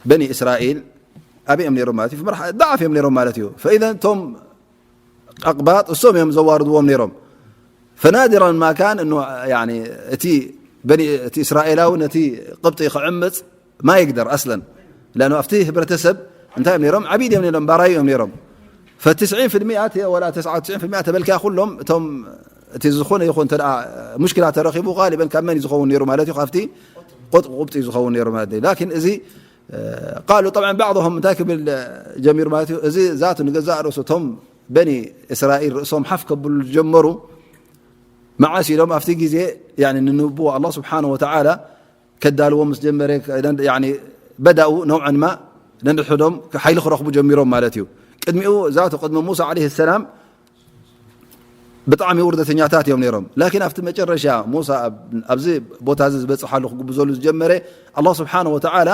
በኒ እስራኤል ኣበይ እዮም ነይሮም ማለት እዩ ضعف እዮም ነይሮም ማለት እዩ فإذا እቶም ኣቅባጥ እሶም እዮም ዘዋርድዎም ነይሮም فنادرا ما كان እቲ እስራኤላዊ ነቲ ቅብጢ ክዕምፅ ما يقدر أصلا لأنه ኣብቲ ህብረተሰብ እንታይ እዮም ነይሮም ዓቢድ እዮም ነይሮም ባራዩ እዮም ነይሮም ف تسعين في المئة ولا تسعة وتسعين في المئة ተበልካ ኩሎም እቶም እቲ ዝኾነ ይኹን እንተ ሙሽኪላ ተረኺቡ غالبا ካብ መን እዩ ዝኸውን ነይሩ ማለት እዩ ካብቲ ቁጥ ቁብጢ እዩ ዝኸውን ነይሩ ማለት እዩ لكن እዚ قالوا طبعا بعضهم እንታይ ክብል ጀሚሩ ማለት እዩ እዚ ዛቱ ንገዛእ ርእሱ እቶም በኒ እስራኤል ርእሶም ሓፍ ከብሉ ዝጀመሩ መዓስ ኢሎም ኣብቲ ግዜ ንንብዎ ኣላህ ስብሓን ወተዓላ ከዳልዎ ምስ ጀመረ بدأوا نوعا ما ነንሕዶም ሓይሊ ክረኽቡ ጀሚሮም ማለት እዩ ቅድሚኡ ዛቱ ቅድሚ ሙሳ ዓለይሂ ሰላም ብጣዕሚ ውርደተኛታት እዮም ነይሮም። ላኪን ኣብቲ መጨረሻ ሙሳ ኣብ-፣ ኣብዚ ቦታ እዚ ዝበፅሓሉ ክጉብዘሉ ዝጀመረ፣ ኣላህ ስብሓነሁ ወተዓላ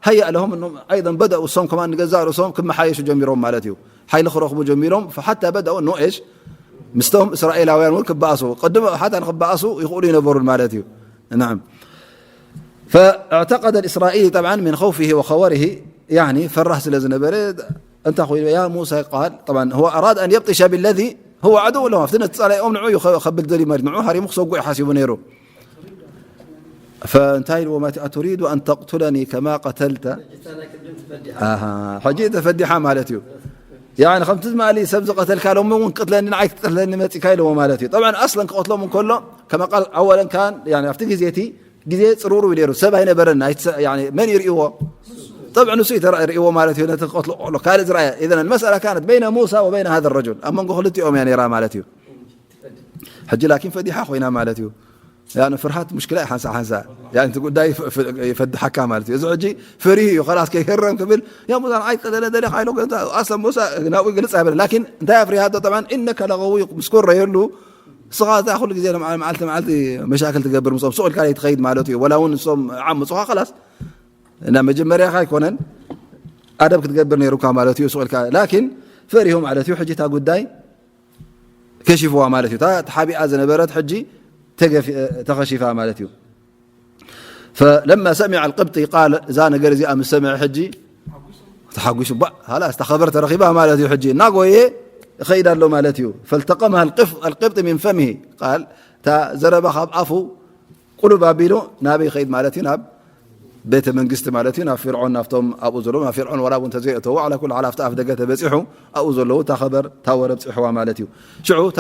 ሃያ ለሆም እኖም ኣይደን በደኡ እሶም ከማን ንገዛእ ርእሶም ክመሓየሹ ጀሚሮም ማለት እዩ። ሓይሊ ክረኽቡ ጀሚሮም። ፈሓታ በደኡ ኖ ኤሽ ምስቶም እስራኤላውያን እውን ክበኣሱ፣ ቅድም ሓታ ንክበኣሱ ይኽእሉ ይነበሩን ማለት እዩ። ናም። فاعتقد الإسرائيلي طبعا من خوفه وخوره، يعني ፈራህ ስለ ዝነበረ እንታይ ኮይኑ ያ ሙሳ قال طبعا هو أراد أن يبطش بالذي هو عدو لهم ኣብቲ ነቲ ጸላኢኦም ንዑ እዩ ከብል ደልዩ ማለት ንዑ ሃሪሙ ክሰጉ እዩ ሓሲቡ ነይሩ። فእንታይ ኢልዎ ማለት أتريد أن تقتلني كما قتلت ኣሃ፣ ሕጂ ተፈዲሓ ማለት እዩ። ያኒ ከምቲ ትማሊ ሰብ ዝቐተልካ ሎሚ እውን ክትቀትለኒ ንዓይ ክትቀትለኒ መፂካ ኢልዎ ማለት እዩ። طبعا أصلا ክቐትሎም እንከሎ كما قال أولا كان يعني ኣብቲ ግዜ እቲ ግዜ ፅሩሩ እዩ ነይሩ፣ ሰብ ኣይነበረን። ኣይትሰ-፣ ያኒ መን ይርእይዎ? طبعا ንሱ እዩ ተራ-፣ ርእይዎ ማለት እዩ። ነቲ ክቐትሎ ከሎ ካልእ ዝረኣየ። إذن المسألة كانت بين موسى وبين هذا الرجل ኣብ መንጎ ክልቲኦም እያ ነይራ ማለት እዩ። ሕጂ ላኪን ፈዲሓ ኮይና ማለት እዩ። ያኒ ፍርሃት ሙሽክላ እዩ ሓንሳ ሓንሳ። ያኒ እቲ ጉዳይ ይፈ-፣ ይፈ-፣ ይፈድሓካ ማለት እዩ። እዚ ሕጂ ፈሪሁ እዩ፣ خلاص ከይህረም ክብል፣ ያ ሙሳ ንዓይ ቀተለ ደለ ካይሎ ገንታ ኣስለ ሙሳ ናብኡ ግልጽ ኣይበለ። ላኪን እንታይ ኣፍሪሃቶ? طبعا إنك لغوي ምስ ኮረየሉ ንስኻ እታ ኩሉ ግዜ መዓል-፣ መዓልቲ መዓልቲ መሻክል ትገብር ምስኦም ሱቕ ኢልካ ትኸይድ ማለት እዩ። ወላ እውን ንሶም ዓምፁኻ خلاص እና መጀመርያኻ ኣይኮነን ኣደብ ክትገብር ነይሩካ ማለት እዩ። ሱቕ ኢልካ ላኪን ፈሪሁ ማለት እዩ። ሕጂ እታ ጉዳይ ከሺፍዋ ማለት እዩ። እታ ተሓቢኣ ዝነበረት ሕጂ ተገፊ-፣ ተኸሺፋ ማለት እዩ። فلما سمع القبطي قال እዛ ነገር እዚኣ ምስ ሰምዐ ሕጂ ተሓጒሱ ባ ሃላስ እታ ኸበር ተረኺባ ማለት እዩ። ሕጂ እናጎየ ይኸይድ ኣሎ ማለት እዩ። فالتقمها القف-، القبطي من فمه قال እታ ዘረባ ካብ ኣፉ ቁሉብ ኣቢሉ ናበይ ይኸይድ ማለት እዩ? ናብ ቤተ መንግስቲ ማለት እዩ፣ ናብ ፊርዖን፣ ናብቶም ኣብኡ ዘለዉ፣ ናብ ፊርዖን ዋላ እውን እንተዘይእተዎ፣ ዓላ ኩሉ ሓል ኣብቲ ኣፍ ደገ ተበፂሑ ኣብኡ ዘለዉ እታ ኸበር እታ ወረ ብፂሕዋ ማለት እዩ። ሽዑ እታ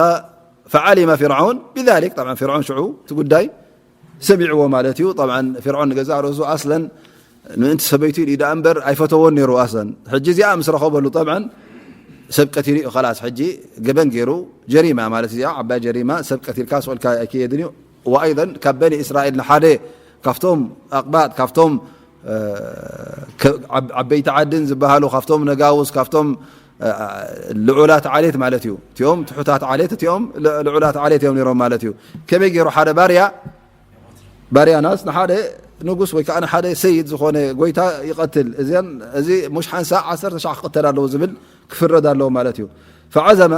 ፈዓሊመ ፊርዖን ቢዛሊክ፣ ጠብዓን ፊርዖን ሽዑ እቲ ጉዳይ ሰሚዕዎ ማለት እዩ። ጠብዓን ፊርዖን ንገዛእ ርእሱ ኣስለን ምእንቲ ሰበይቱ ኢሉ ደኣ እምበር ኣይፈተዎን ነይሩ ኣስለን። ሕጂ እዚኣ ምስ ረኸበሉ ጠብዓን ሰብ ቀቲሉ እዩ፣ ኸላስ ሕጂ ገበን ገይሩ፣ ጀሪማ ማለት እዚኣ ዓባይ ጀሪማ፣ ሰብ ቀቲልካ ስኦልካ ኣይክየድን እዩ። ወኣይደን ካብ በኒ እስራኤል ንሓደ ካብቶም ኣቕባጥ፣ ካብቶም፣ እ፣ ከ-፣ ዓብ-፣ ዓበይቲ ዓድን ዝበሃሉ፣ ካብቶም ነጋውስ፣ ካብቶም፣ እ፣ ልዑላት ዓሌት ማለት እዩ። እቲኦም ትሑታት ዓሌት፣ እቲኦም ል-፣ ልዑላት ዓሌት እዮም ነይሮም ማለት እዩ። ከመይ ገይሩ ሓደ ባርያ፣ ባርያ ናስ ንሓደ ንጉስ ወይ ከዓ ንሓደ ሰይድ ዝኾነ ጎይታ ይቐትል። እዚን፣ እዚ ሙሽ ሓንሳ ዓሰርተ ሻሕ ክቕተል ኣለዎ ዝብል ክፍረድ ኣለዎ ማለት እዩ። ፈዓዘመ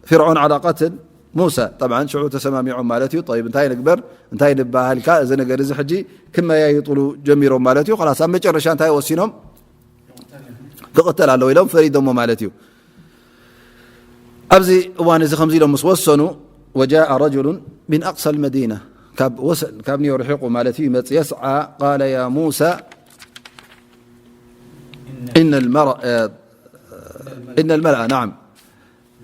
ፊርዖን ዓላ ቀትል ሙሳ። ጠብዓን ሽዑ ተሰማሚዖም ማለት እዩ። ጠይብ እንታይ ንግበር እንታይ ንበሃል ኢልካ እዚ ነገር እዚ ሕጂ ክመያይጥሉ ጀሚሮም ማለት እዩ። ኸላስ ኣብ መጨረሻ እንታይ ወሲኖም? ክቕተል ኣለዎ ኢሎም ፈሪዶሞ ማለት እዩ። ኣብዚ እዋን እዚ ከምዚ ኢሎም ምስ ወሰኑ وجاء رجل من أقصى المدينة ካብ ወሰን ካብ ኒዮ ርሒቑ ማለት እዩ ይመጽእ يسعى قال يا موسى إن المرء إن الملأ نعم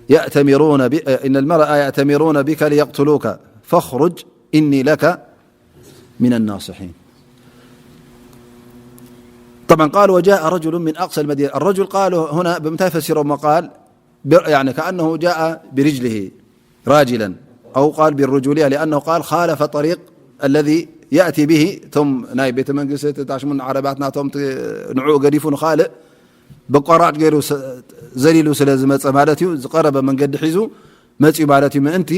يأتمرون ب إن الملأ يأتمرون بك ليقتلوك فاخرج إني لك من الناصحين. طبعا قال وجاء رجل من أقصى المدينة. الرجل قالوا هنا ብምንታይ ፈሲሮሞ قال ب يعني كأنه جاء برجله راجلا أو قال بالرجولية لأنه قال خالف طريق الذي يأتي به እቶም ናይ ቤተ መንግስቲ ታሽሙን ዓረባት ናቶም ት-፣ ንዕኡ ገዲፉ ንኻልእ በቋራጭ ገይሩ ስ-፣ ዘሊሉ ስለ ዝመፀ ማለት እዩ። ዝቀረበ መንገዲ ሒዙ መፅዩ ማለት እዩ። ምእንቲ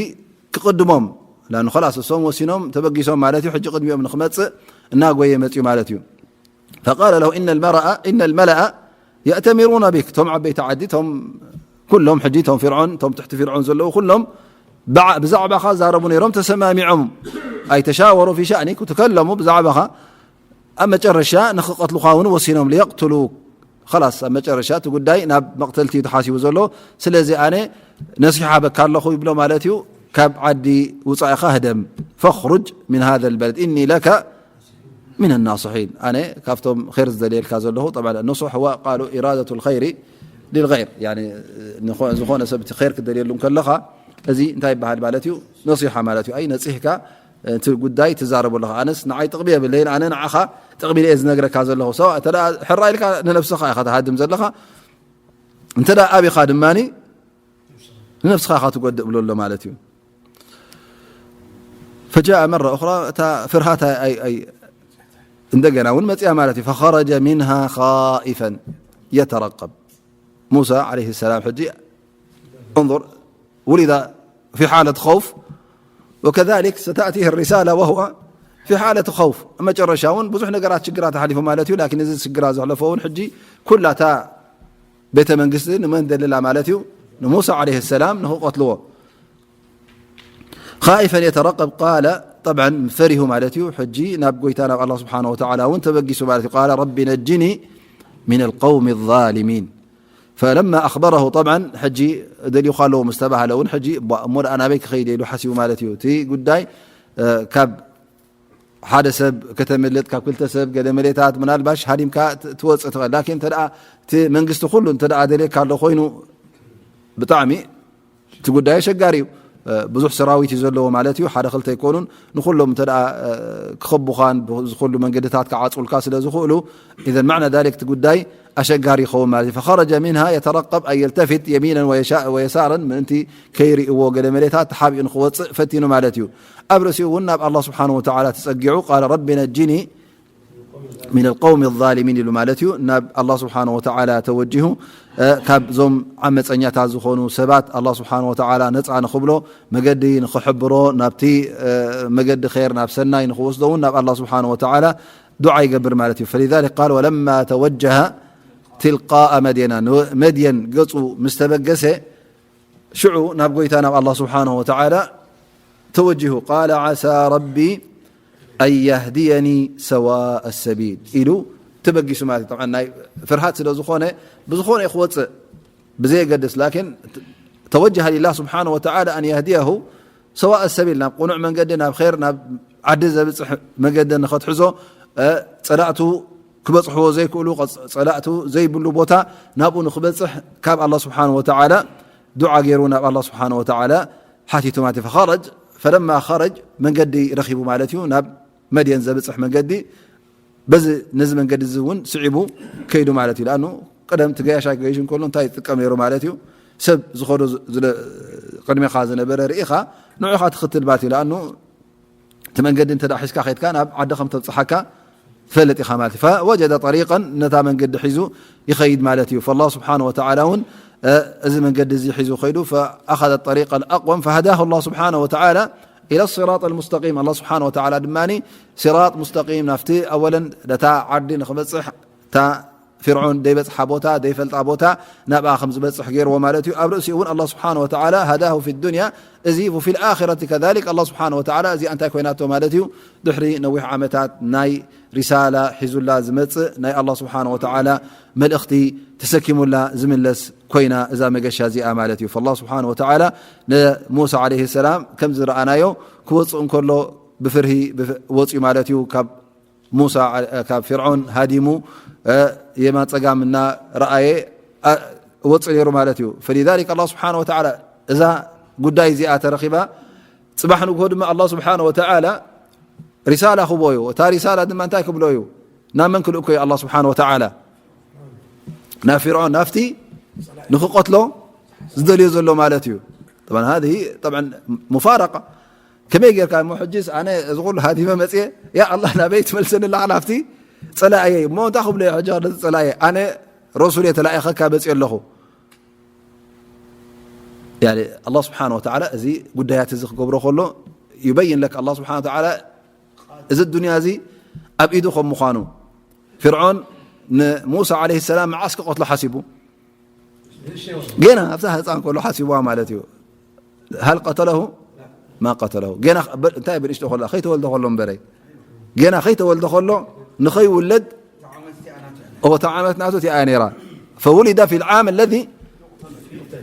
ክቕድሞም ላኑ ኸላስ እሶም ወሲኖም ተበጊሶም ማለት እዩ። ሕጂ ቅድሚኦም ንክመፅእ እናጎየ መፅዩ ማለት እዩ። فقال له إن المرأ إن الملأ يأتمرون بك እቶም ዓበይቲ ዓዲ እቶም ኩሎም ሕጂ እቶም ፊርዖን እቶም ትሕቲ ፊርዖን ዘለዉ ኩሎም ብዓ-፣ ብዛዕባኻ ዛረቡ ነይሮም ተሰማሚዖም ኣይተሻወሩ في شأنك ተከለሙ ብዛዕባኻ ኣብ መጨረሻ ንክቐትሉኻ እውን ወሲኖም ليقتلوك خلاص ኣብ መጨረሻ እቲ ጉዳይ ናብ መቕተልቲ እዩ ተሓሲቡ ዘሎ ስለዚ ኣነ ነሲሓ በካ ኣለኹ ይብሎ ማለት እዩ ካብ ዓዲ ውፃኢኻ ህደም فاخرج من هذا البلد إني لك من الناصحين ኣነ ካብቶም ኸይር ዝደልየልካ ዘለኹ طبعا النصح هو قالوا إرادة الخير للغير يعني ዝኾነ ሰብ እቲ ኸይር ክደልየሉ እንከለኻ እዚ እንታይ ይበሃል ማለት እዩ ነሲሓ ማለት እዩ ኣይ ነፂሕካ እቲ ጉዳይ ትዛረቦ ኣለኻ ኣነስ ንዓይ ጥቕሚ የብለይን ኣነ ንዓኻ ጥቕሚ እየ ዝነግረካ ዘለኹ ሰው እንተ ሕራ ኢልካ ንነብስኻ ኢኻ ትሃድም ዘለኻ እንተ ኣቢኻ ድማ ንነብስኻ ኢኻ ትጎድእ ብሎ ኣሎ ማለት እዩ فجاء مرة أخرى እታ ፍርሃት ኣይ- ኣይ- እንደገና እውን መፅያ ማለት እዩ فخرج منها خائفا يترقب ሙሳ ዓለይሂ ሰላም ሕጂ እንظር ውሊዳ ፊ ሓለት ኸውፍ ወከዛሊክ ሰተእቲህ ሪሳላ ወሁወ ፊ ሓለት ኸውፍ። ኣብ መጨረሻ እውን ብዙሕ ነገራት ሽግራት ኣሕሊፉ ማለት እዩ። ላኪን እዚ ሽግራት ዘሕለፎ እውን ሕጂ ኩላታ ቤተ መንግስቲ ንመን ደልላ ማለት እዩ? ንሙሳ ዓለይሂ ሰላም ንኽቐትልዎ። ኻኢፈን የተረቀብ ቃለ፣ ጠብዓን ፈሪሁ ማለት እዩ። ሕጂ ናብ ጎይታ ናብ ኣላህ ስብሓነ ወተዓላ እውን ተበጊሱ ማለት እዩ። ቃለ ረቢ ነጅኒ ሚነል ቀውሚ ዛሊሚን። ፈለማ ኣኽበረሁ፣ ጠብዓን ሕጂ ደልዩኻ ኣለዎ ምስ ተባህለ እውን ሕጂ እሞ ደኣ ናበይ ክኸይድ ኢሉ ሓሲቡ ማለት እዩ። እቲ ጉዳይ ካብ ሓደ ሰብ ከተምልጥ ካብ ክልተ ሰብ ገለ መሌታት ምናልባሽ ሃዲምካ ትወፅእ ትኽእል። ላኪን እንተ እቲ መንግስቲ ኩሉ እንተ ደልየካ ኣሎ ኮይኑ ብጣዕሚ እቲ ጉዳይ ኣሸጋሪ እዩ። ብዙሕ ሰራዊት እዩ ዘለዎ ማለት እዩ። ሓደ ክልተ ኣይኮኑን። ንኩሎም እንተ ክኸቡኻን ብዝኩሉ መንገድታት ክዓፅውልካ ስለ ዝኽእሉ፣ ኢዘን ማዕና ዛሊክ እቲ ጉዳይ ኣሸጋሪ ይኸውን ማለት እዩ። ፈኸረጀ ሚንሃ የተረቀብ ኣን የልተፊት የሚነን ወየሻ-፣ ወየሳረን ምእንቲ ከይርእዎ ገለ መሌታት ተሓቢኡ ንክወፅእ ፈቲኑ ማለት እዩ። ኣብ ርእሲኡ እውን ናብ ኣላህ ስብሓነሁ ወተዓላ ተፀጊዑ ቃለ ረቢ ነጅኒ ሚነል ቀውሚ ዛሊሚን ኢሉ ማለት እዩ። ናብ ኣላህ ስብሓነሁ ወተዓላ ተወጂሁ ካብዞም ዓመፀኛታት ዝኾኑ ሰባት ኣላህ ስብሓነሁ ወተዓላ ነፃ ንኽብሎ መገዲ ንኽሕብሮ ናብቲ መገዲ ኸይር ናብ ሰናይ ንኽወስዶ እውን ናብ ኣላህ ስብሓነሁ ወተዓላ ዱዓ ይገብር ማለት እዩ። ፈሊዛሊክ ቃል ወለማ ተወጀሀ ትልቃአ መድየና፣ ንመድየን ገፁ ምስ ተበገሰ ሽዑ ናብ ጎይታ ናብ ኣላህ ስብሓነሁ ወተዓላ ተወጂሁ ቃለ ዓሳ ረቢ ኣን የህድየኒ ሰዋእ ሰቢል ኢሉ ተበጊሱ ማለት እዩ። ጠብዓን ናይ ፍርሃት ስለ ዝኾነ ብዝኾነ እዩ ክወፅእ ብዘየገድስ ላኪን ተወጀሀ ሊላህ ስብሓነሁ ወተዓላ ኣን የህድየሁ ሰዋእ ሰቢል ናብ ቅኑዕ መንገዲ ናብ ኸይር ናብ ዓዲ ዘብፅሕ መንገዲ ንኸትሕዞ ጸላእቱ ክበፅሕዎ ዘይክእሉ ጸላእቱ ዘይብሉ ቦታ ናብኡ ንክበፅሕ ካብ ኣላ ስብሓን ወተዓላ ዱዓ ገይሩ ናብ ኣላ ስብሓን ወተዓላ ሓቲቱ ማለት እዩ። ፈኸረጅ ፈለማ ኸረጅ መንገዲ ረኺቡ ማለት እዩ ናብ መድየን ዘብፅሕ መንገዲ በዚ ነዚ መንገዲ እዚ እውን ስዒቡ ከይዱ ማለት እዩ። ለኣኑ ቀደም እቲ ገያሻይ ክገይሽ እንከሎ እንታይ ይጥቀም ነይሩ ማለት እዩ? ሰብ ዝኸዶ ዝ-፣ ዝለ-፣ ቅድሜኻ ዝነበረ ርኢኻ ንዑኻ ትኽትል ማለት እዩ። ለኣኑ እቲ መንገዲ እንተ ደኣ ሒዝካ ከይድካ ናብ ዓዲ ከም ተብጽሓካ ትፈልጥ ኢኻ ማለት እዩ። ፈወጀደ ጠሪቀን ነታ መንገዲ ሒዙ ይኸይድ ማለት እዩ። ፈላህ ስብሓነ ወተዓላ እውን፣ እ፣ እዚ መንገዲ እዚ ሒዙ ከይዱ፣ ፈኣኸዘ ጠሪቀ ኣልኣቅወም ፈሀዳሁ ላህ ስብሓነ ወተዓላ ኢለ ሲራጥ ኣልሙስተቂም። ኣላህ ስብሓነ ወተዓላ ድማ ሲራጥ ሙስተቂም ናብቲ ኣወለን ነታ ዓዲ ንኽበፅሕ እታ ፊርዖን ደይበፅሓ ቦታ ደይፈልጣ ቦታ ናብኣ ከም ዝበፅሕ ገይርዎ ማለት እዩ። ኣብ ርእሲኡ እውን ኣላህ ስብሓነ ወተዓላ ሃዳሁ ፊ ዱንያ እዚ ወፊል ኣኺረት ከዛሊክ ኣላህ ስብሓነ ወተዓላ እዚኣ እንታይ ኮይናቶ ማለት እዩ? ድሕሪ ነዊሕ ዓመታት ናይ ሪሳላ ሒዙላ ዝመፅእ ናይ ኣላህ ስብሓነ ወተዓላ መልእኽቲ ተሰኪሙላ ዝምለስ ኮይና እዛ መገሻ እዚኣ ማለት እዩ። ፈላህ ስብሓን ወተዓላ ንሙሳ ዓለይሂ ሰላም ከም ዝረኣናዮ ክወፅእ እንከሎ ብፍርሂ ብፍ-፣ ወፅዩ ማለት እዩ። ካብ ሙሳ ዓ-፣ ካብ ፊርዖን ሃዲሙ፣ እ፣ የማን ፀጋም እናረኣየ፣ እ፣ ወፅእ ነይሩ ማለት እዩ። ፈሊዛሊክ ኣላህ ስብሓን ወተዓላ እዛ ጉዳይ እዚኣ ተረኺባ ፅባሕ ንግሆ ድማ ኣላህ ስብሓን ወተዓላ ሪሳላ ክቦ እዩ። እታ ሪሳላ ድማ እንታይ ክብሎ እዩ? ናብ መን ክልእኮ እዩ ኣላህ ስብሓን ወተዓላ? ናብ ፊርዖን ናብቲ ንኽቐትሎ ዝደልዮ ዘሎ ማለት እዩ። طبعا هذه طبعا مفارقة። ከመይ ጌርካ እሞ ሕጂስ ኣነ እዚ ኩሉ ሃዲመ መፅየ ያ ኣላህ ናበይ ትመልሰኒ ኣለኻ ናብቲ ፀላእየ እሞ እንታይ ክብሎ እየ ሕጂ ነዚ ፀላእየ ኣነ ረሱል እየ ተላኢኸካ መፅየ ኣለኹ። ያኒ ኣላህ ስብሓን ወተዓላ እዚ ጉዳያት እዚ ክገብሮ ከሎ ይበይን ለካ ኣላህ ስብሓን ወተዓላ እዚ ዱንያ እዚ ኣብ ኢዱ ከም ምዃኑ። ፊርዖን ንሙሳ ዓለይሂ ሰላም መዓስ ክቐትሎ ሓሲቡ? ገና ኣብዛ ህፃን ከሎ ሓሲቡዋ ማለት እዩ። ሃል ቀተለሁ ማ ቀተለሁ ገና እንታይ ብንእሽቶ ከሎ ከይተወልደ ከሎ እምበረይ ገና ከይተወልደ ከሎ ንኸይውለድ እታ ዓመት ናቱ እቲኣ እያ ነይራ። ፈውሊደ ፊ ልዓም ለዚ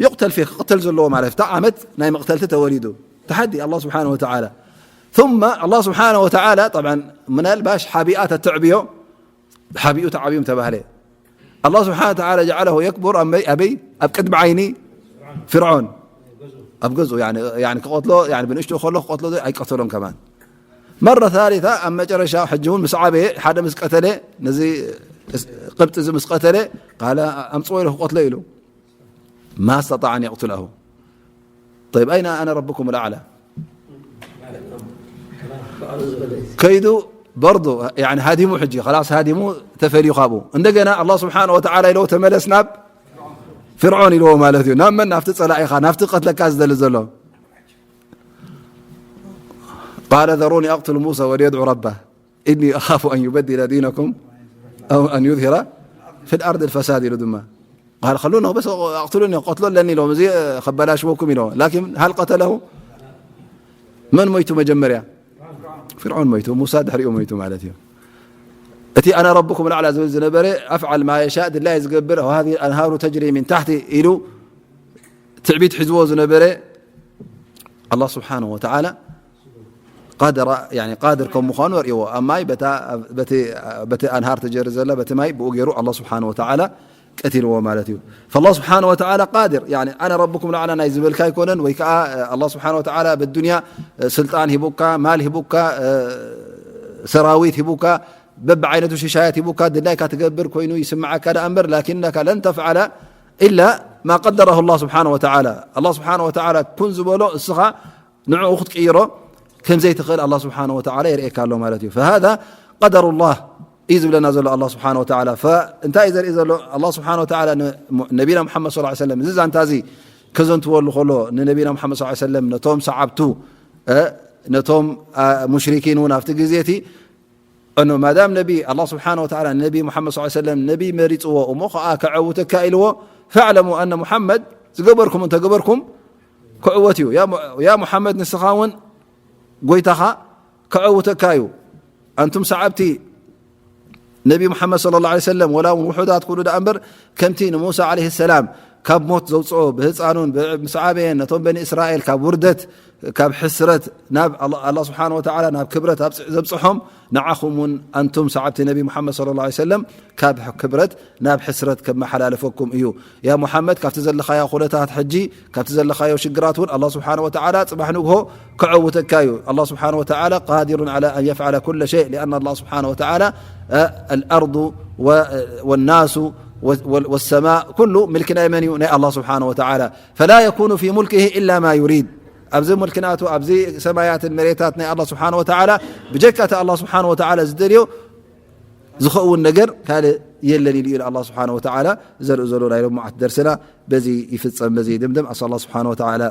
ዩቅተል ፊህ ክቕተል ዘለዎ ማለት እታ ዓመት ናይ መቕተልቲ ተወሊዱ። ተሓዲ ኣላህ ስብሓን ወተዓላ ثم ኣላህ ስብሓን ወተዓላ طبعا ምናልባሽ ሓቢኣ ተትዕብዮ ሓቢኡ ተዓብዩ ተባህለ። ኣላህ ስብሓን ወተዓላ ጀዓለሁ የክቡር ኣበይ ኣበይ ኣብ ቅድሚ ዓይኒ ፍርዖን ኣብ ገዝኡ ያኒ ክቐትሎ ያኒ ብንእሽቶ ከሎ ክቐትሎ ኣይቀተሎን ከማን መረ ታሊታ ኣብ መጨረሻ ሕጂ እውን ምስ ዓበየ ሓደ ምስ ቀተለ ነዚ ቅብጢ እዚ ምስ ቀተለ ቃለ ኣምፅዎ ኢሉ ክቐትሎ ኢሉ ما استطاع أن يقتله طيب أين أنا ربكم الأعلى ከይዱ በርዶ ያኒ ሃዲሙ ሕጂ ኸላስ ሃዲሙ ተፈልዩ ካብኡ እንደገና ኣላህ ስብሓን ወተዓላ ኢለዎ ተመለስ ናብ ፍርዖን ኢልዎ ማለት እዩ። ናብ መን? ናብቲ ጸላኢኻ፣ ናብቲ ቀትለካ ዝደሊ ዘሎ። قال ذروني أقتل موسى وليدع ربه إني أخاف أن يبدل دينكم أو أن يظهر في الأرض الفساد ኢሉ ድማ قال خلوني بس اقتلوني، ቀትሎ ኣለኒ ኢሎም፣ እዚ ከበላሽወኩም ኢሎም። لكن هل قتله؟ መን ሞይቱ መጀመርያ? ፍርዖን ሞይቱ፣ ሙሳ ድሕሪኡ ሞይቱ ማለት እዩ። እቲ أنا ربكم الأعلى ዝብል ዝነበረ أفعل ما يشاء ድላይ ዝገብር وهذه الأنهار تجري من تحتي ኢሉ ትዕቢት ሒዝዎ ዝነበረ ኣላህ ስብሓነሁ ወተዓላ ቃድራ፣ ያኒ ቃድር ከም ምዃኑ ኣርእይዎ። ኣብ ማይ በታ፣ በቲ፣ በቲ ኣንሃር ተጀሪ ዘላ በቲ ማይ ብኡ ገይሩ ኣላህ ስብሓነሁ ወተዓላ ቀቲልዎ ማለት እዩ። ፈላህ ስብሓነሁ ወተዓላ ቃድር፣ ያኒ ኣነ ረብኩም ልኣዕላ ናይ ዝበልካ ኣይኮነን፣ ወይ ከዓ ኣላህ ስብሓነሁ ወተዓላ በዱንያ ስልጣን ሂቡካ፣ ማል ሂቡካ፣ ሰራዊት ሂቡካ፣ በብዓይነቱ ሽሻያት ሂቡካ፣ ድላይካ ትገብር ኮይኑ ይስምዓካ ደኣ እምበር፣ ላኪነካ ለን ተፍዓላ ኢላ ማ ቀደረሁ ኣላህ ስብሓነሁ ወተዓላ። ኣላህ ስብሓነሁ ወተዓላ ኩን ዝበሎ እስኻ ንዕኡ ክትቅይሮ ከም ዘይትኽእል ኣላህ ስብሓነሁ ወተዓላ የርእየካ ኣሎ ማለት እዩ። ፈሃዛ ቀደሩላህ እዩ ዝብለና ዘሎ ኣላህ ስብሓነሁ ወተዓላ። ፈ-፣ እንታይ እዩ ዘርኢ ዘሎ? ኣላህ ስብሓነሁ ወተዓላ ን-፣ ነቢና ሙሓመድ ሰለላሁ ዐለይሂ ወሰለም እዚ ዛንታ እዚ ከዘንትወሉ ከሎ ንነቢና ሙሓመድ ሰለላሁ ዐለይሂ ወሰለም ነቶም ሰዓብቱ፣ እ፣ ነቶም፣ አ፣ ሙሽሪኪን እውን ኣብቲ ግዜ እቲ እኖ ማዳም ነቢ ኣላህ ስብሓነሁ ወተዓላ ንነቢ ሙሓመድ ሰለላሁ ዐለይሂ ወሰለም ነቢ መሪፅዎ እሞ ከዓ ከዐውተካ ኢልዎ፣ ፈዕለሙ ኣነ ሙሓመድ ዝገበርኩም እንተገበርኩም ክዕወት እዩ። ያ ሙ-፣ ያ ሙሓመድ ንስኻ እውን ጎይታኻ ከዐውተካ እዩ። ኣንቱም ሰዓብቲ ነቢ ሙሓመድ ሰለላሁ ዐለይሂ ወሰለም ወላ እውን ውሑዳት ኩሉ ደኣ እምበር ከምቲ ንሙሳ ዐለይሂ ሰላም ካብ ሞት ዘውፅኦ ብህፃኑን ብ-፣ ምስ ዓበየን ነቶም በኒ እስራኤል ካብ ውርደት ካብ ሕስረት ናብ ኣላ-፣ ኣላህ ስብሓነሁ ወተዓላ ናብ ክብረት ኣብፅ-፣ ዘብፅሖም ንዓኹም እውን ኣንቱም ሰዓብቲ ነቢ ሙሓመድ ሰለላሁ ዐለይሂ ወሰለም ካብ ክብረት ናብ ሕስረት ከመሓላለፈኩም እዩ። ያ ሙሓመድ ካብቲ ዘለኻዮ ኩነታት ሕጂ ካብቲ ዘለኻዮ ሽግራት እውን ኣላህ ስብሓነሁ ወተዓላ ፅባሕ ንግሆ ከዐውተካ እዩ። ኣላህ ስብሓነሁ ወተዓላ ቃዲሩን ዐላ ኣን የፍዓለ ኩለ ሸይ ሊኣን ኣላህ ስብሓነሁ ወተዓላ ኣልኣርዱ ወ-፣ ወናሱ ወ-፣ ወ-፣ ወሰማእ ኩሉ ምልኪ ናይ መን እዩ? ናይ ኣላህ ስብሓነሁ ወተዓላ። ፈላ የኩኑ ፊ ሙልኪሂ ኢላ ማ ዩሪድ። ኣብዚ ሙልኪ ናቱ፣ ኣብዚ ሰማያትን መሬታት ናይ ኣላህ ስብሓነሁ ወተዓላ፣ ብጀካ እቲ ኣላህ ስብሓነሁ ወተዓላ ዝደልዮ ዝኸውን ነገር ካልእ የለን ኢሉ እዩ ኣላህ ስብሓነሁ ወተዓላ ዘርኢ ዘሎ። ናይ ሎማዓት ደርስና በዚ ይፍጸም፣ በዚ ይድምደም። ኣስኣል ኣላህ ስብሓነሁ ወተዓላ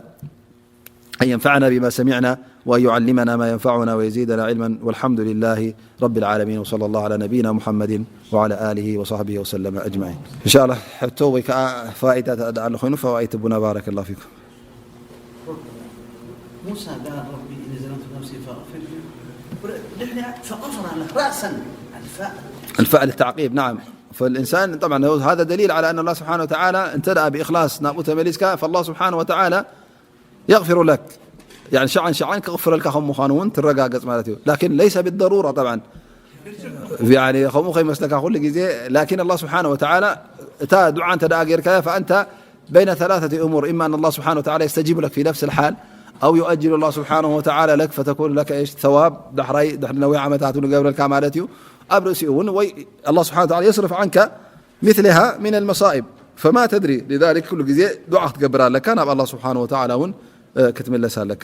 أن ينفعنا بما سمعنا وأن يعلمنا ما ينفعنا ويزيدنا علما والحمد لله رب العالمين وصلى الله على نبينا محمد وعلى آله وصحبه وسلم أجمعين. إن شاء الله ሕቶ ወይ ከዓ ፋይዳ ተዳኣ ኣሎ ኮይኑ ፈዋይት ቡና ባረከላሁ ፊኩም። موسى قال ربي إني ظلمت نفسي فاغفر لي. دحنا فغفر له رأسا. الفاء الفاء للتعقيب، نعم. فالإنسان طبعا هو هذا دليل على أن الله سبحانه وتعالى انتدأ بإخلاص نابوت مليسكا، فالله سبحانه وتعالى يغفر لك. يعني شعا شعا كغفر لك هم مخانون ترقا قص مالتي، لكن ليس بالضرورة طبعا. يعني خمو خي مسلك كل جزء، لكن الله سبحانه وتعالى تا دعاء انت دا غير كذا، فأنت بين ثلاثة أمور، إما أن الله سبحانه وتعالى يستجيب لك في نفس الحال، أو يؤجل الله سبحانه وتعالى لك فتكون لك إيش؟ ثواب دحري، دحر نوي عمتات نقبل الكمالات يو. أبرسيون وي، الله سبحانه وتعالى يصرف عنك مثلها من المصائب، فما تدري. لذلك كل جزء دعاء تقبل لك، ناب الله سبحانه وتعالى ون، آه، كتملس لك.